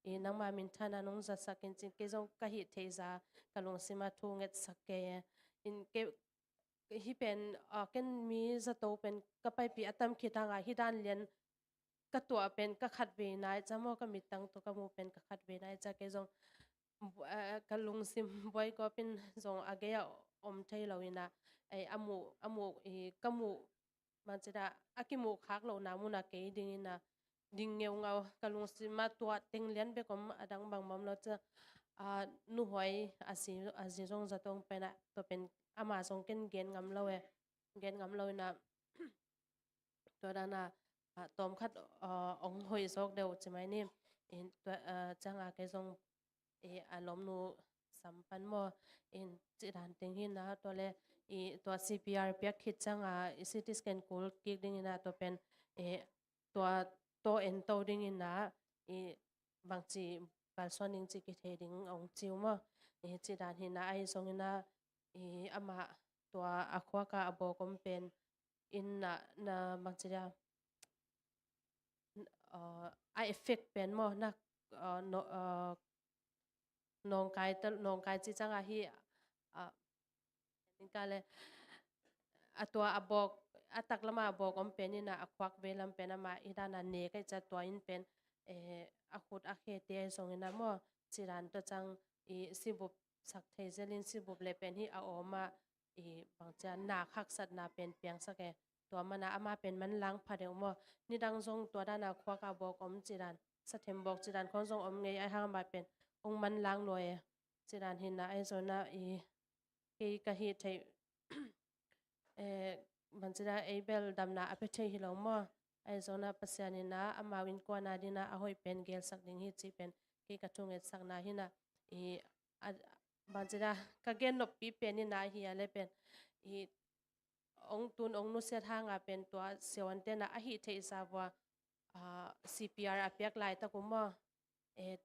i nangma minthanna nong zatsak in cin kei zong ka hih theihza ka lungsim a thu ngetsak kei e. In kei hih pen, ah, ken mi zato pen ka paipih a tam khit hanga hih dan lian ka tuah pen ka khat vei nai ca maw, ka mittang tawh ka muh pen ka khat vei nai ca kei zong, ah, ka lungsim buai kawpin zong a gei a om thei lo ina, ei, a muh, a muh i ka muh bangci dah a kimuh khak lohna muna kei dingina ding ngeungau ka lungsim a tuah teng lian bek om a dang bangmah om lo ca, ah, nuhuai a zi, a zi zong zato ong pen a tua pen ama zong ken gen ngam lo e, gen ngam lo ina tua dana, ah, tawmkhat, ah, ong hoih zawk deuh ci mai ni. In tua, ah, canga kei zong i a lawmnu sam pan maw in ci dan teng hi na tua le i tua C P R piak khit canga i C T scan kul kik ding ina tua pen i tua tawh en to ding ina i bangci kalsuan ding ci kithei ding ong ci uh maw. I ci dan hi na ahi zong ina i amah tua a khuaka a bawk om pen in na, na bangci dia, ah, a effect pen maw na, ah, no, ah, nawngkai ta, nawngkai ci canga hi, ah, ka le a tua a bawk a taklama a bawk om pen ina a khuak vei lam pen ama i dana ne kai ca tua in pen, eh, a khut a khete zong ina maw ci dan tua cang i sibup sak thei zelin sibup le pen hi a awma i bangcia nak haksatna pen piangsak e. Tua mana ama pen manlang pha deuh maw. Nidang zong tua dana khuaka bawk om ci dan, sathem bawk ci dan khong zong om ngei ai hang ama pen ong manlang lua e. Ci dan hi na ai zona i kei ka hi thei, eh, bangci dan ei bel damna a pe thei hi lo maw. Ai zona Pasian ina amau innkuana dina a hoih pen gelsak ding hi ci pen kei ka thungetsakna hi na i a, bangci dan ka gen noppi pen ina hi a le pen i ong tun ong nusiat hanga pen tua siawantena a hih theihsa vua, ah, C P R a piak laitak uh maw, eh,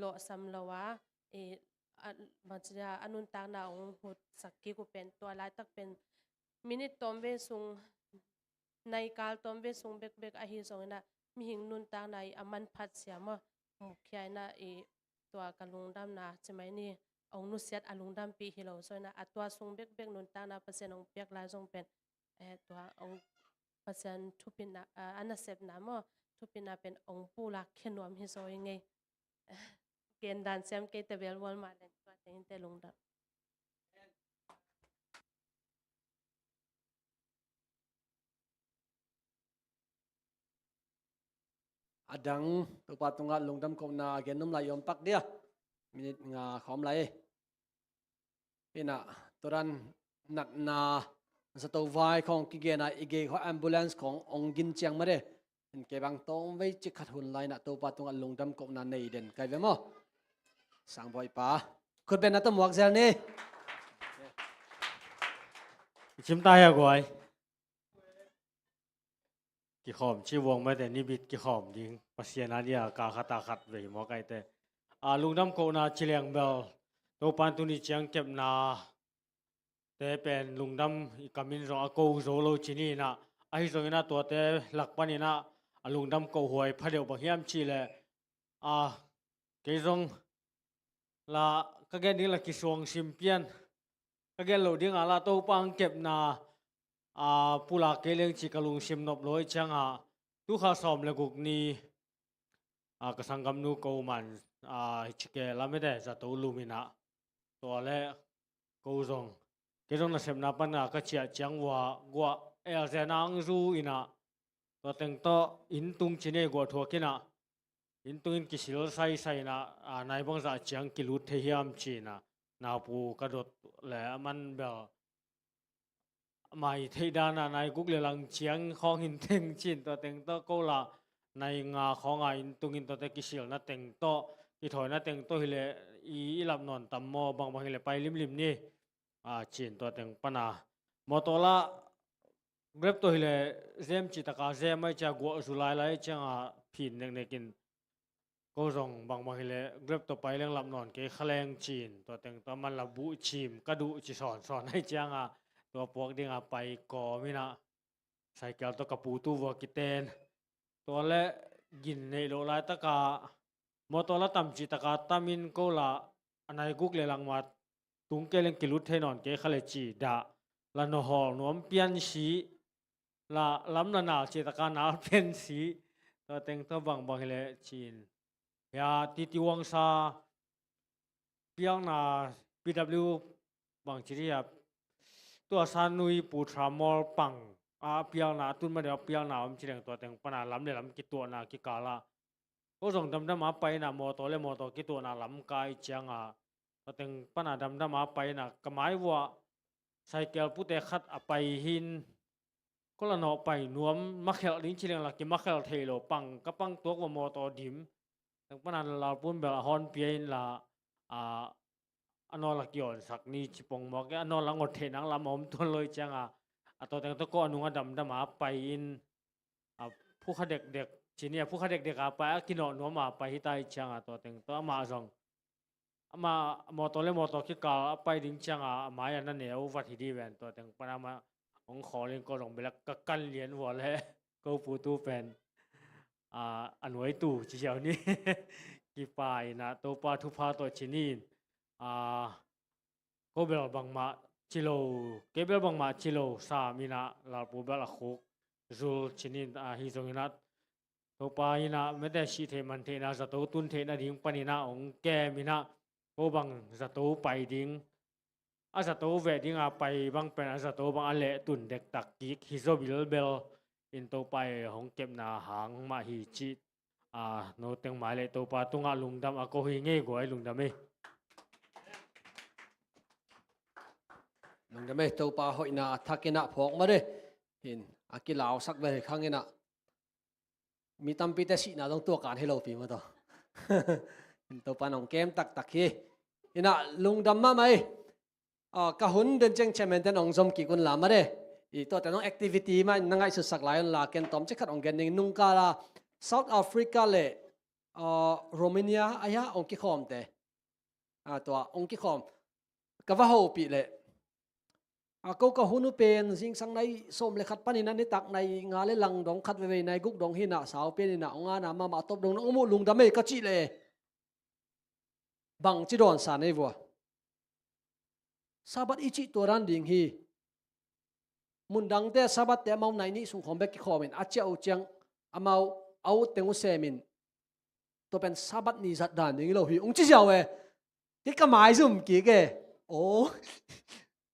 lawhsam lo a, eh, a, bangci dia a nuntakna ong hutsak kik uh pen tua laitak pen minute tawm ve sung, naikal tawm ve sung bekbek ahi zongina mihing nuntakna i a manphat siam maw, mukhia ina i tua ka lungdamna ci mai ni, ong nusiat a lungdampih hi lo zongina a tua sung bekbek nuntakna Pasian ong piak lai zong pen, eh, tua ong Pasian thupina, ah, a nasepna maw, thupina pen ong pulak khia nuam hi zaw i ngei. Gen dan siam kei te bel mual mah leng tua teng in te lungdam. A dang Topa tungah lungdam kohna a gen num lai i om pak dia. Minute nga khawm lai. Ina, turan natna zato vai khong kigena i gei kho ambulance khong ong gin ciang mare. In kei bang tawm vei cik khat hun lai na Topa tungah lungdam kohna nei den kai ve maw. Sangbawi pa. Khut ben na tawh muak zel ni. I cim ta hia guai. Kikhawm ci vuang mate ni bit kikhawm ding. Pasian a dia ka khat a khat vei maw kaite. A lungdam kohna ci leng bel Topan tuni ciang kepna te pen lungdam i kamin zong a ko zo lo ci ni ina, ahi zongina tuate lak panina a lungdam ko huai pha deuh bang hiam cih leh, a, kei zong la ka gen ding la kisuang sim pian, ka gen loh ding a la Topa ang kepna a, pulak kei leng ci ka lungsim nop lo ahih ciangah, tu kha sawm le guk ni, a, ka sanggamnu ko man, a, hi ci ke lam ete zato lum inah, tua le ko zong, kei zong nasepna pana ka ciah ciang vua guah elzena ang zu inah, tua teng tawh inn tung ci nei guah thuak inah, inn tungin kisil saisai inah, a, nai bangzah ciang kilut thei hiam ci inah, naupu ka dot le a man bel mai theih dana nai guk le lang ciang khawng hin teng ci in, tua teng tawh ko lah nai nga khawnga inn tungin tuate kisilna teng tawh, kithawina teng tawh hileh i, i lap nawn tam maw, bangbang hileh pai limlim ni, a, ci in tua teng pana mawtaw lah Grab tawh hileh zem cih taka zem ahih ciang guah zu lailai cianga phin neknekin, ko zong bangbang hileh Grab tawh pai leng lap nawn kei kha leng ci in, tua teng tawh a man la buh cim ka duh ci sawnsawn ahih cianga tua puak dinga pai kawm inah, cycle tawh ka pu tu vua kiten. Tua le gin neih loh laitaka mawtaw la tam cih taka tamin ko lah a nai guk le lang mah tung kei leng kilut thei nawn kei kha le ci dah, la nawhawl nuam pian si, la lam la nal cih taka nal pian si, tua teng tawh bangbang hileh ci in. Hia titi wangsa pialna P W bang ci dih a, tua sa nui pu tramol pang a pialna, a tun ma deuh a pialna om ci leng tua teng pana lam le lam kituahna kikala ko zong damdama pai inah mawtaw le mawtaw kituahna lam kai cianga, tua teng pana damdama pai inah ka mai vua cycle pute khat a pai hin, ko la nawh pai nuam makhelh ding ci leng la kimakhelh thei lo, pang ka pang tuak vua mawtaw dim. Teng pana lalpun bel a hawn pia in la, a, a nawl la kionsak ni ci pong mawk e, a nawl la ngot theih nang lam a om tuan lo ahih cianga, a tua teng tawh ko a nunga damdama pai in, a, phukha dekdek ci ni a, phukha dekdek a pai a kinawh nuama pai hita ahih cianga tua teng tawh amah zong, amah mawtaw le mawtaw kikal a pai ding cianga a mai a na neu vat hi dih ven, tua teng pana amah hong khawl in ko zong belak ka kan lian vua le ko pu tu pen, a, a nuai tu ci ziau ni. Kipa inah Topa thupha tawh ci ni in, a, ko bel bangmah ci lo, kei bel bangmah ci lo sam inah lalpu bel a khuk zul ci ni in, a, hi zong inah Topa inah mete sih theih man theihna zato tun theihna ding pan inah hong kem inah ko bang zato pai ding, a zato veh dinga pai bang pen a zato bang a leh tun dektak kik hi zaw bilbel in Topa i hong kepna hang mah hi cih, a, no teng mai le Topa tungah lungdam a ko hi ngei guai, lungdam ei. Lungdam ei, Topa hoihna a thak inah phawk mah de. Hin a kilausak ve khang inah mi tampite sihna zong tuakan hi lopi mah tawh. Topa nong kem taktak hi. Inah lungdam mahmah ei. A, ka hun den ciang chairman ten hong zom kik un la mah de. I tuate nong activity mah in na ngaihsutsak lai un la, ken tawm cik khat hong gen ding. Nungkala South Africa le, a, Romania ahi a hong kikhawmte, a, tua hong kikhawm ka va hopih leh, a, ko ka hun uh pen zingsang nai sawm le khat panin a nitak nai nga le lang dong khat veivei nai guk dong hi inah sau pian inah hong ana mahmah a tawp dong nong muh lungdam ei ka cih leh, bangci dawnsa nei vua. Sabbath i cih tua dan ding hi. Mundangte Sabbath te amau nai nih sung khawng bek kikhawmin a ciah uh ciang amau a ut teng uh semin, tua pen Sabbath ni zat dan ding hi lo hi ung ci ziau e. Kei ka maizum kik e. Oh,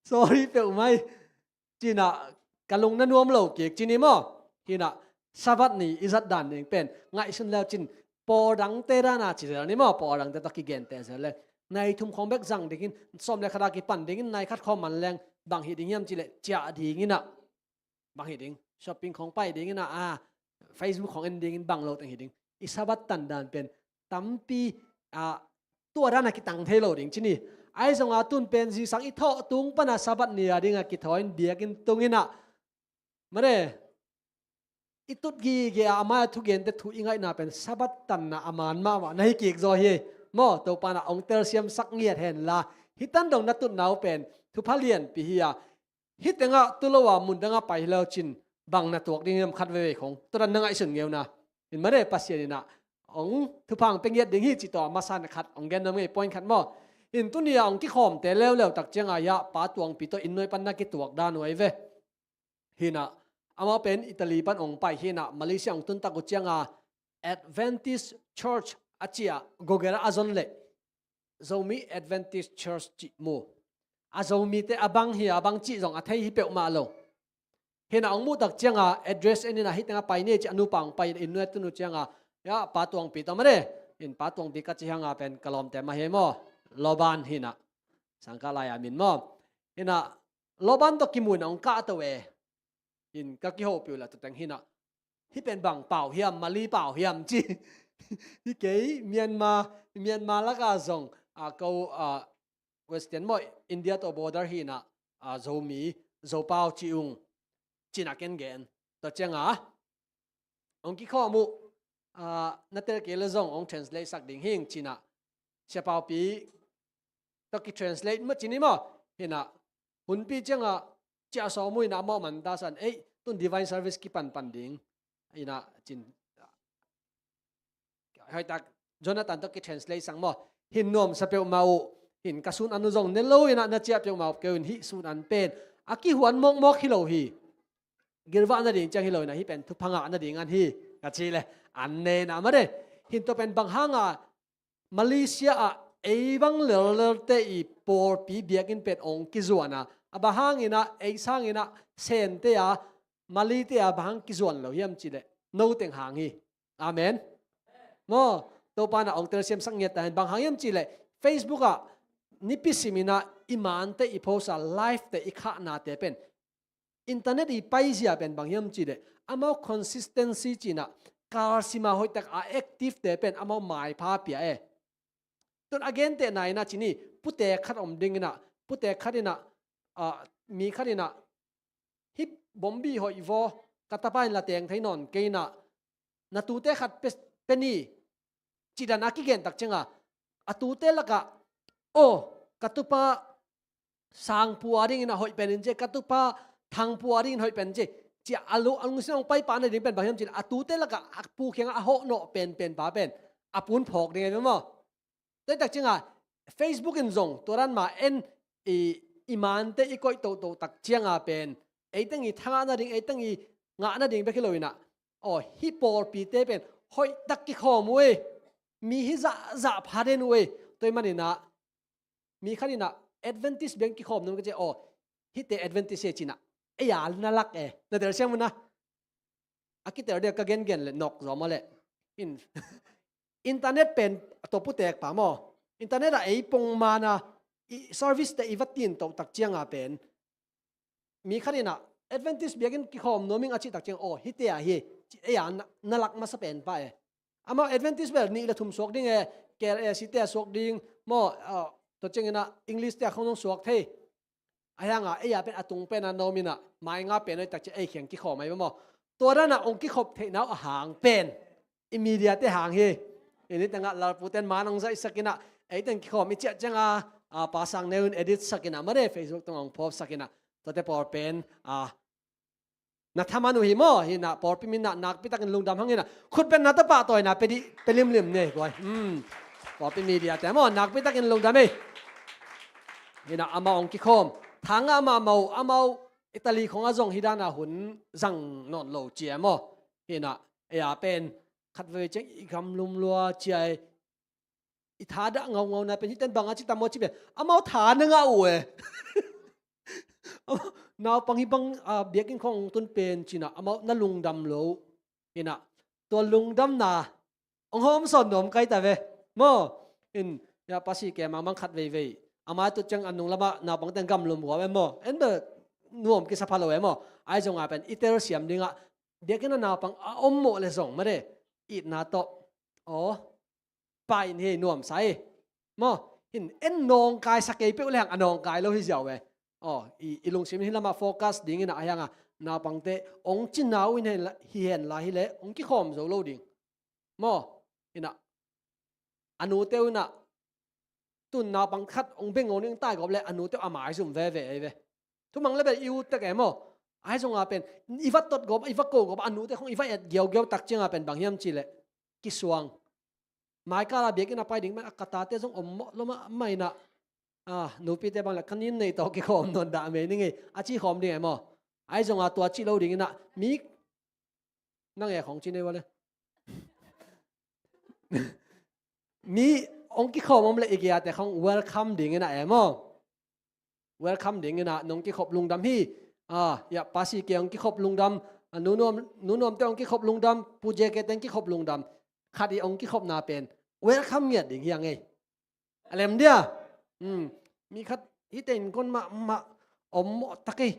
sorry peuh mai. Cinah ka lung na nuam lo kik ci ni maw? Hinah Sabbath ni i zat dan ding pen ngaihsun leu cin, pawl dangte dana ci zel ni maw? Pawl dangte tawh kigenteh zel le, nai thum khawng bek zang dingin, sawm le khat a kipan dingin, nai khat khawng man leng bang hi ding hiam cih leh ciah dinginah, bang hi ding, shopping khawng pai dinginah, a, Facebook khawng en dingin bang lo teng hi ding. I Sabbath tan dan pen tampi, a, tua dana kitang thei lo ding ci ni. Ahi zongah tun pen zingsang i thawh tung pana Sabbath ni a dinga kithawi in biakinn tunginah, mare, i tut gige a, a mai-a thugente thu i ngaihna pen Sabbath tanna a man mahmah na hi kik zaw hi. Maw, Topa inah hong telsiamsak ngiat henla, hih tan dong na tutna uh pen thupha lianpi hi a, hih tengah tu lo a mundangah pai hi leu cin bang na tuak ding hiam khat veivei khong tua dan na ngaihsun ngeuna. In mare, Pasian inah hong thupha hong pia ngiat ding hi cih tawh a masa na khat hong gen nuam ngei, point khat maw? In tuni-a hong kikhawmte leuleu tak ciangah hiah Pa Tuangpi tawh inn nuai pan na kituak dan uh ahi ve. Hi-in ah, amau pen Italy pan ong pai hi-in ah, Malaysia ong tun tak uh ciang a Adventist Church a ci-a Google ah a zon leh Zomi Adventist Church cih mu. A Zomite a bang hi a, bang cih zong a thei hi peuhmah lo. Hi-in ah ong muh tak ciang a address en in ah, hih teng ah pai ni ci-a a nupa ong pai in, inn nuai tun uh ciang a, ya, Pa Tuangpi tawh mah de. In Pa Tuangpi ka cih hang a pen ka lawmte mah hi maw. Loban hi-in ah, sangkah lai a min maw. Hi-in ah Loban tawh kimu in ah ong kahto e. In ka kihopih uh leh tu teng hi-in ah, hih pen bang pau hiam, Mali pau hiam ci. Hi kei, Myanmar, Myanmar lak ah zong, a, ko, a, Western maw, India tawh border hi-in ah, a, Zomi, Zopau ci ung, ci-in ah ken gen. Tua ciang a ong kikhawm uh, a, na tel kei leh zong ong translate sak ding hi ing, ci-in ah Sia Paupi tawh kitranslate mah ci ni maw. Hi-in ah hunpi ciang a ciah sawm uh in ah, amau man ta san, ei, tun divine service kipanpan ding. Hi-in ah ci-in, hoihtak, Jonathan tawh kitranslate sang maw. Hi-in nuamsa peuhmah uh. Hi-in ka sun an uh zong ne lo in ah, na ciah peuhmah uh kei un, hih sun an pen a kihuan mawkmawk hi lo hi. Gilvah nading ciang hi lo in ah, hih pen thupha ngah nading an hi, ka cih leh an ne in ah mah de. Hi-in tua pen bang hang a Malaysia ah ei bang lellelte i pawlpi biakinn pen ong kizuan a, a bang hang in ah ei sang in ah Sente a, Malite a bang hang kizuan lo hiam cih leh, no teng hang hi. Amen. Maw, Topa in ah ong telsiamsak ngiat ta hen. Bang hang hiam cih leh, Facebook ah nipi sim in ah i mante i post a, live te i khahnate pen, internet i paizia pen bang hiam cih leh, amau consistency ci-in ah, kalsim a hoihtak a active te pen amau maipha pia e. Tun a gentehna in ah ci ni, putek khat om ding in ah, putek khat in ah, a, mi khat in ah, hih bombi hoih vaw, ka tapa in la teng thei nawn kei in ah, na tute khat pe, pe ni, cih dan a kigen tak ciang a, a tute lak ah, aw, ka tupa Sangpu a ding in ah hoih pen in ci, ka tupa Thangpu a ding in hoih pen in ci, ci-a a lu, a lungsim ong paipah nading pen bang hiam cih leh, a tute lak ah a pu kiang ah a hawhnawh penpen pa pen a pu in phawk ding ahi ve maw. Tua hi tak ciang a, Facebook in zong tua dan mah en, i, i mante i koih toto tak ciang a pen, ei teng i thangah nading, ei teng i ngah nading bek hi lo in ah, aw, hih pawlpite pen hoihtak kikhawm uh e, mi hi zahzah pha den uh e. Tua ahih manin ah, mi khat in ah Adventist biakinn kikhawm nuam ka ci, aw, hihte Adventist hi ci-in ah, ei a na lak e, na telsiam un ah. A kitel ding a ka gengen leh nawk zaw maw leh. In, internet pen a tua putek pa maw. Internet ah ei pongman a, i service te i va tintoh tak ciang a pen, mi khat in ah Adventist biakinn kikhawm nuam ing a cih tak ciang, aw, hihte a hi, ci, ei a na, na lak masa pen pa e. Amau Adventist bel nih le thum suak ding e, K L A C te a suak ding maw, a, tua ciang in ah English te a khong zong suak thei. Ahi hang a, ei a pen a tung pen a na om in ah, mai nga pen hoih tak ciang ei kiang kikhawm ahi ve maw. Tua dan a ong kikhop theihna uh a hang pen, i media te hang hi. I ni teng ah Lalpu ten man ong zaihsak in ah, ei teng kikhawm i ciah ciang a, a, Pa Sang Neu in edit sak in ah, mah de Facebook tungah ong post sak in ah, tuate pawl pen, a, na thaman uh hi maw. Hi-in ah pawlpi mi in ah nakpi takin lungdam hang in ah, khutbetna tawh pahtawina pe dih, pe limlim ni guai. Hmm. Pawlpi media te maw, nakpi takin lungdam ei. Hi-in ah amau ong kikhawm, thangah amau, amau Italy khong ah zong hih dan a hun zang nawn lo ci e maw. Hi-in ah ei a pen khatvei ciang i gamlum lua ci a, i thadah ngaungauna pen, hih ten bang a ci tam maw ci pen, amau tha na ngah uh e. Naupang hih bang, a, biakinn khong tun pen ci-in ah amau na lungdam lo. Hi-in ah tua lungdamna ong hawm sawn nuam kai ta ve maw. In, ya, pasi ke mangbang khat veivei, a mai tut ciang a nung lamah naupang teng gamlum huam e maw. En bel nuam kisa pha lo e maw. Ahi zong a pen i telsiam ding ah, biakinn ah naupang a om mawh leh zong mah de, itna tawh, aw, pai in hi, nuamsa hi maw. Hi-in en nawngkaisa kei peuh lehang a nawngkai lo hi ziau e. Aw, i, i lungsim hih lamah focus ding in ah, ahi hang a naupangte ong cina uh in hen la, hi hen la hi leh ong kikhawm zo lo ding maw. Hi-in ah a nute uh in ah, tun naupang khat ong beng ngawh ning tai gawp leh a nute uh a maizum veve ei ve. Thumang le bel i ut tek e maw. Ahi zong a pen, i va tot gawp, i va ko gawp, a nute khong i va et giaugiau tak ciang a pen bang hiam cih leh, kisuang. Maikal a biakinn a pai ding mah, a ka tate zong om mawh lo mah, mah in ah, a, nupite bang leh ka nin nei tawh kikhawm nawn dah mei ning ei, a ci khawm ding e maw. Ahi zongah tua cih lo dingin ah mi nang e khong ci nei vale. Mi hong kikhawm om le i giate khong welcome dingin ah e maw? Welcome dingin ah nong kikhop lungdam hi. Ah, ya, Pasi ke hong kikhop lungdam. Ah, Nu Nuam, Nu Nuam te hong kikhop lungdam. Pu J K te hong kikhop lungdam. Khat i hong kikhopna pen welcome ngiat ding hi a ngei. A lem dia. Hmm. Mi khat hite in kon mah mah om mawh tak ei.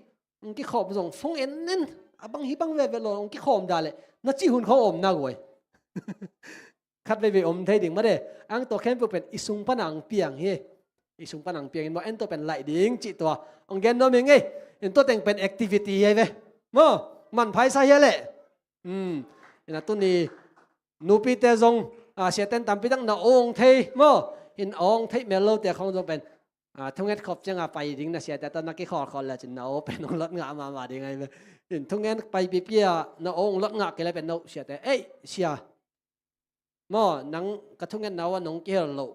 Hong kikhawm zong phone en en. A bang hi bang veve lo hong kikhawm da leh na cih hun khawng om na guai. Khat veivei om thei ding mah de. Ang tua khempeuh pen i sung pana ang piang hi. I sung pana ang piang in maw, en tua pen laih ding cih tua hong gen nuam ing ei. In tua teng pen activity hi ve. Maw, man phaisa hi a leh. Hmm. Ina tuni nupite zong, ah, siaten tampi tak na awng thei maw. In awng thei mel lote khong zong pen, ah, thunget khop cianga pai ding na siate tawh na kikhawlkhawl le cin na aw pen hong lot ngah mahmah ding ahi ve. In thunget pai pipi a na awng lot ngah kei le pen no siate, ei, sia. Maw, nang ka thungetna uh a nong kihel loh.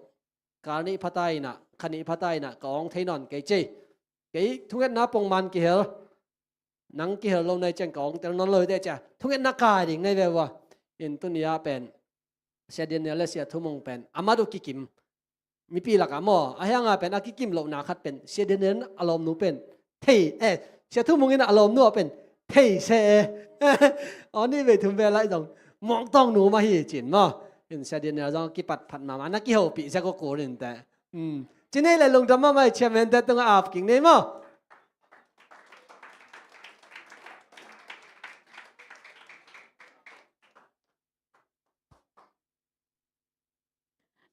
Kal nih phata inah, kha nih phata inah ka awng thei nawn kei ci. Kei thungetna pongman kihel. Nang kihel lo nai ciang ka awng tel nawn lo hi teh cia. Thungetna kai ding nai ve ua. In tuni ah pen Sia Daniel le Sia Thu Mung pen a mat uh kikim. Mipi lakah maw, a hianga pen a kikim lohna khat pen Sia Daniel in a lawmnu pen thei, eh, Sia Thu Mung in a lawmnu a pen thei se e. Aw, nih vei thum ve laih zong mawngtawng nu mah hi cin maw. In Sia Daniel zong kipat phat mahmah, na kihopih zek aw kul in teh. Hmm. Ci nei le lungdam mahmah hi, chairman te tungah ap king nei maw.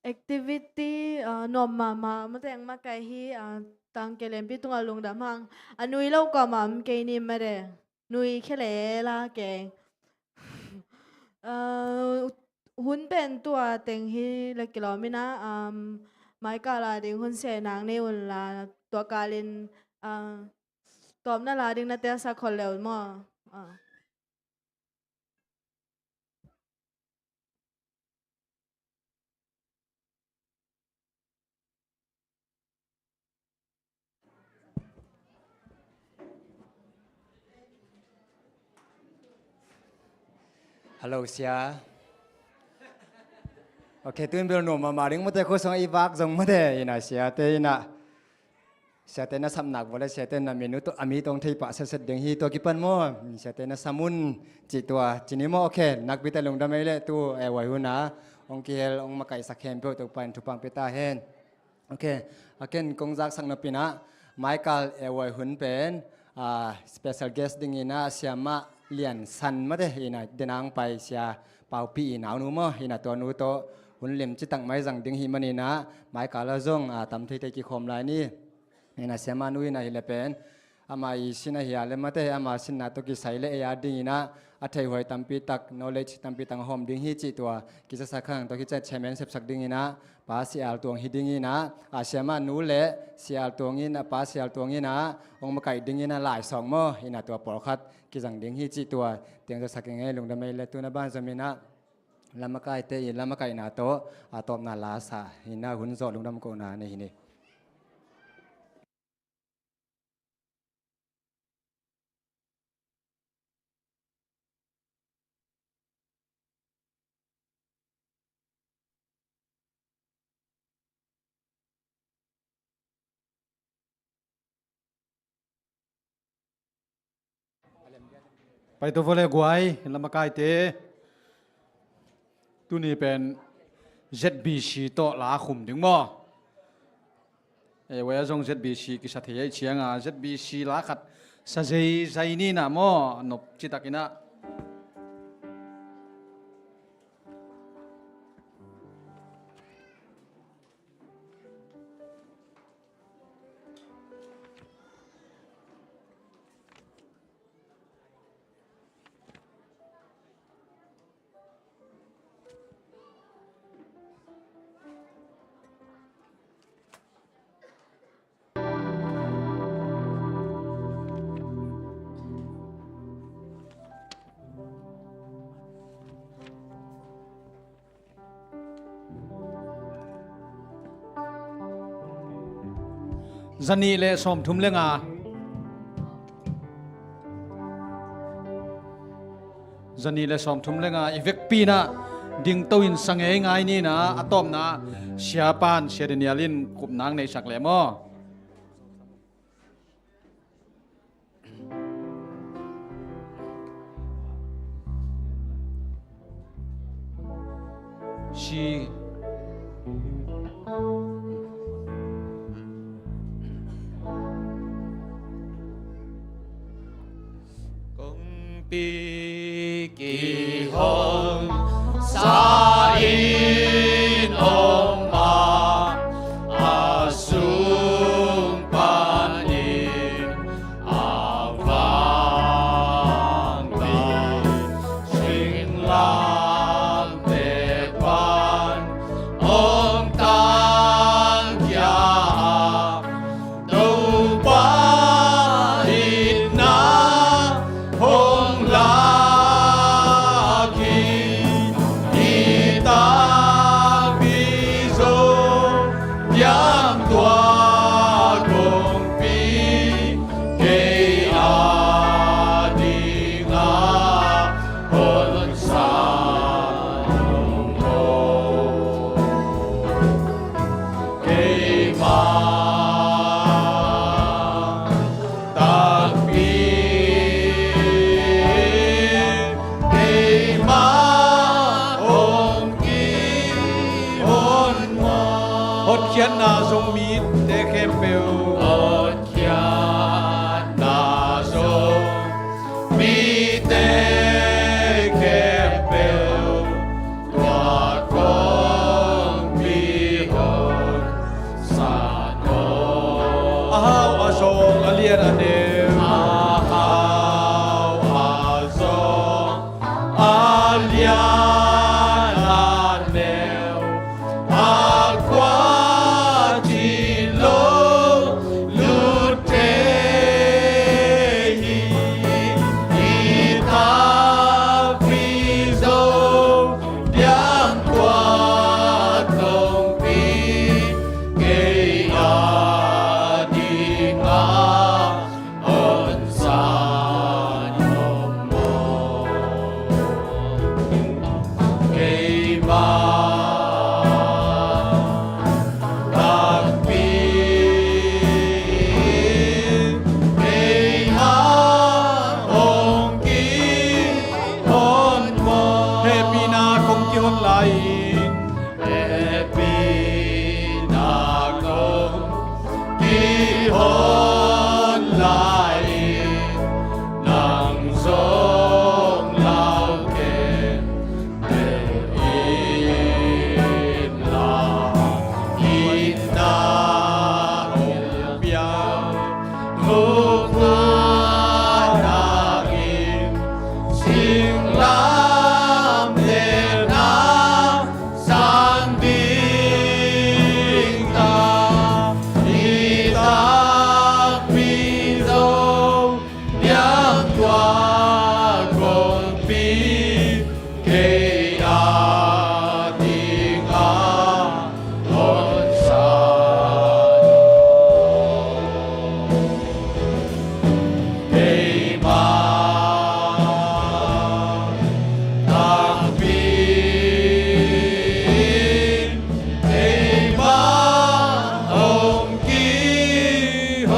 Activity, ah, nuam mahmah, mate ang makai hi, ah, tangke lempi tungah lungdam hang. A nui lo kawmah om kei ni mate. Nui khia le la kei. Ah, hun pen tua teng hi le kilawm inah, um, Michael a ding hun se nang nei un la, tua kalin, ah, tawpna la ding na telsak khol le un maw. Ah. Hello, sia. Ok, tu in bel nuam mahmah ding mate, khosong i vak zong mate, ina siate ina. Siate na sam nak vawle, siate na minu to, a mi tong thei pah setset ding hi tua kipan maw. Siate na sam un cih tua, cini maw, ok, nakpite lungdam ei le tu, eh, wai hun a, ong kihel, ong makaihsak khempeuh Topa in thupha ong pia ta hen. Ok, a ken kong zaksak nop inah, Michael, eh, wai hun pen, ah, special guest ding inah, siamah Lian San mate, inah, denang pai sia, Paupi i naunu maw, inah tua nu tawh, hun lim citak mai zang ding hi man inah, Michael a zong, ah, tam theithei kikhawm lai ni. Ina siamah nu ina hi le pen ama i sin ahi a le mate, ama sinna tawh kisai le ei a ding inah a theihhuai tampi tak, knowledge tampi tak a hawm ding hi cih tua kizasak hang tua kicia chairman sepsak ding inah Pa Sial Tuang hi ding inah, a siamah nu le Sial Tuang inah, Pa Sial Tuang inah ong makaih ding inah lai sawng maw, inah tua pawlkhat kizang ding hi cih tua teng zasak ing ei, lungdam ei le tuna ban zom inah lamakaite i lamakaihna tawh a tawpna la sa inah hun zawh lungdam kohna nei hi ni. Pai to vawle guai, lamakaite. Tuni pen Z B C tawh la khum ding maw? Eh, waya zong Z B C kisa thei ahi cianga, Z B C la khat sa zeizai ni na maw, nop citak inah. Zanih le sawmthum le nga. Zanih le sawmthum le nga i vekpi-in ah dingto in sa ngeingai ni. A tawpna Siapa in, Sia Daniel in kupna hong neisak leh maw. Si. Kongpi kihonsa in om a, a sung panin a vangpi singlamteh pan hong tangkhia a, Topa itna hong lak hi. I takpi zong diam tua kongpi kei a ding a honsa nong maw. Keimah takpi keimah hong kihonmawh. Hotkhiatna zong mite khempeuh. Hotkhiatna zong mite khempeuh. Tua kongpi hong sa nong. A hau a zong, a lian a neu. A hau a zong, a lian a neu. A kua ci lo lut thei hi. I takpi zong diam tua kongpi kei a ding a honsa nong maw. Keimah takpi keimah hong kihonmawh. Hehpihna kong kihon lai-in. Hehpihna kong kihon lai-in. Nang zong lau ken tel in la. Itna hong piang thuk ngana in singlamteh na sang ding ta. I takpi zong diam tua kongpi kei a ding a honsa nong. Keimah takpi keimah hong kihonmawh.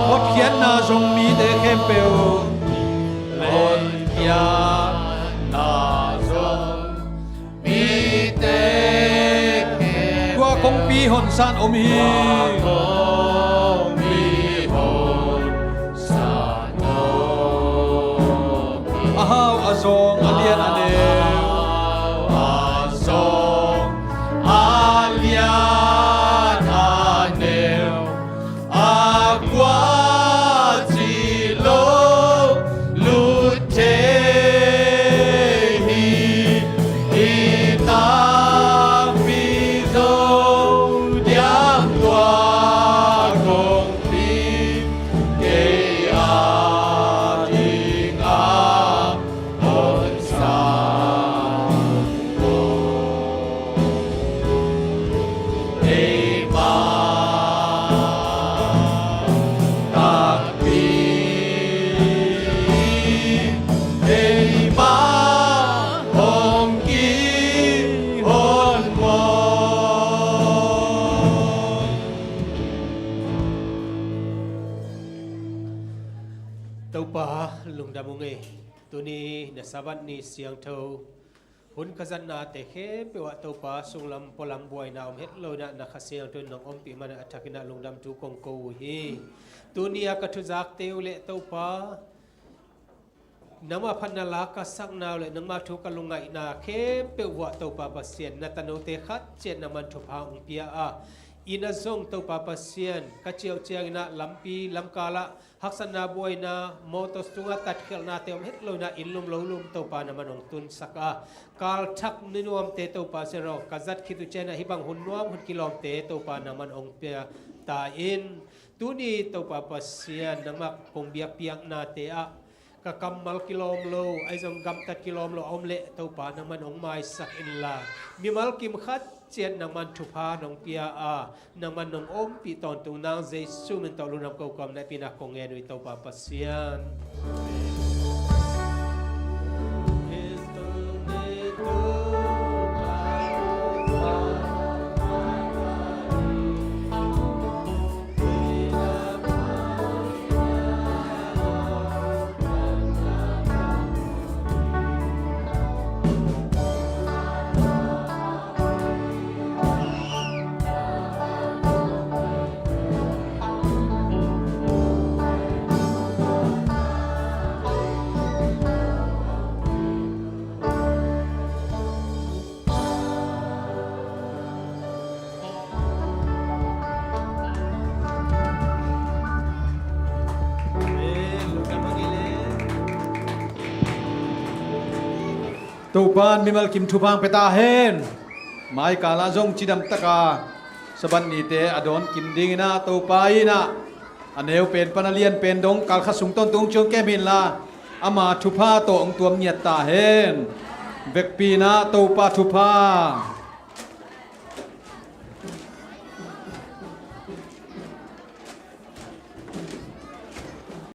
Hotkhiatna zong mite khempeuh. Hotkhiatna zong mite khempeuh. Tua kongpi honsa in om hi. Tua kongpi honsa in om hi. A hau a zong, a lian a neu. A hau a zong, a lian a neu. A kua ci lo lut thei hi. I takpi zong diam tua Dam ung ei. Tuni na Sabbath ni siangtho hun ka zatnate khempeuh ah Topa sunglam pualam buaina om het lo inah na Kha Siangtho in nong ompih man a thakin ah lungdam thu kong ko uh hi. Tuni a ka thuzakte uh le Topa, nangmah phatna la ka sakna uh le nangmah thu ka lungngaihna khempeuh uh ah Topa Pasian, na tanote khat ciat nangman thupha hong pia a, inn ah zong Topa Pasian ka ciauh ciangin ah lampi lamkal ah haksatna buaina, mawtaw sungah tatkhialhnate om het lo inah inn lum lo lum Topa nangman hong tunsak a, kal thak ni nuamte Topa Sian aw, ka zat khit uh ciangin ah hih bang hun nuam hun kilawmte Topa nangman hong pia ta in, tuni Topa Pasian nangmah kong biakpiaknate ah ka kammal kilawm lo, ahi zong gamtat kilawm lo a om leh Topa nangman hong maisak inla, mimal kim khat ciat nangman thupha nong pia a, nangman nong ompih tawntung nang Jesu min tawh lungdam ko kawm na pi nak kong ngen uh hi Topa Pasian. Topa'n mimal kim thupha hong pia ta hen. Mai kal ah zong cidam takin Sabbath nite a dawn kim dingin ah Topa in ah a neu pen pan a lian pen dong kal khat sung tawntung ciang kem inla, ama thupha tawh hong tuam ngiat ta hen. Vekpi in ah Topa thupha.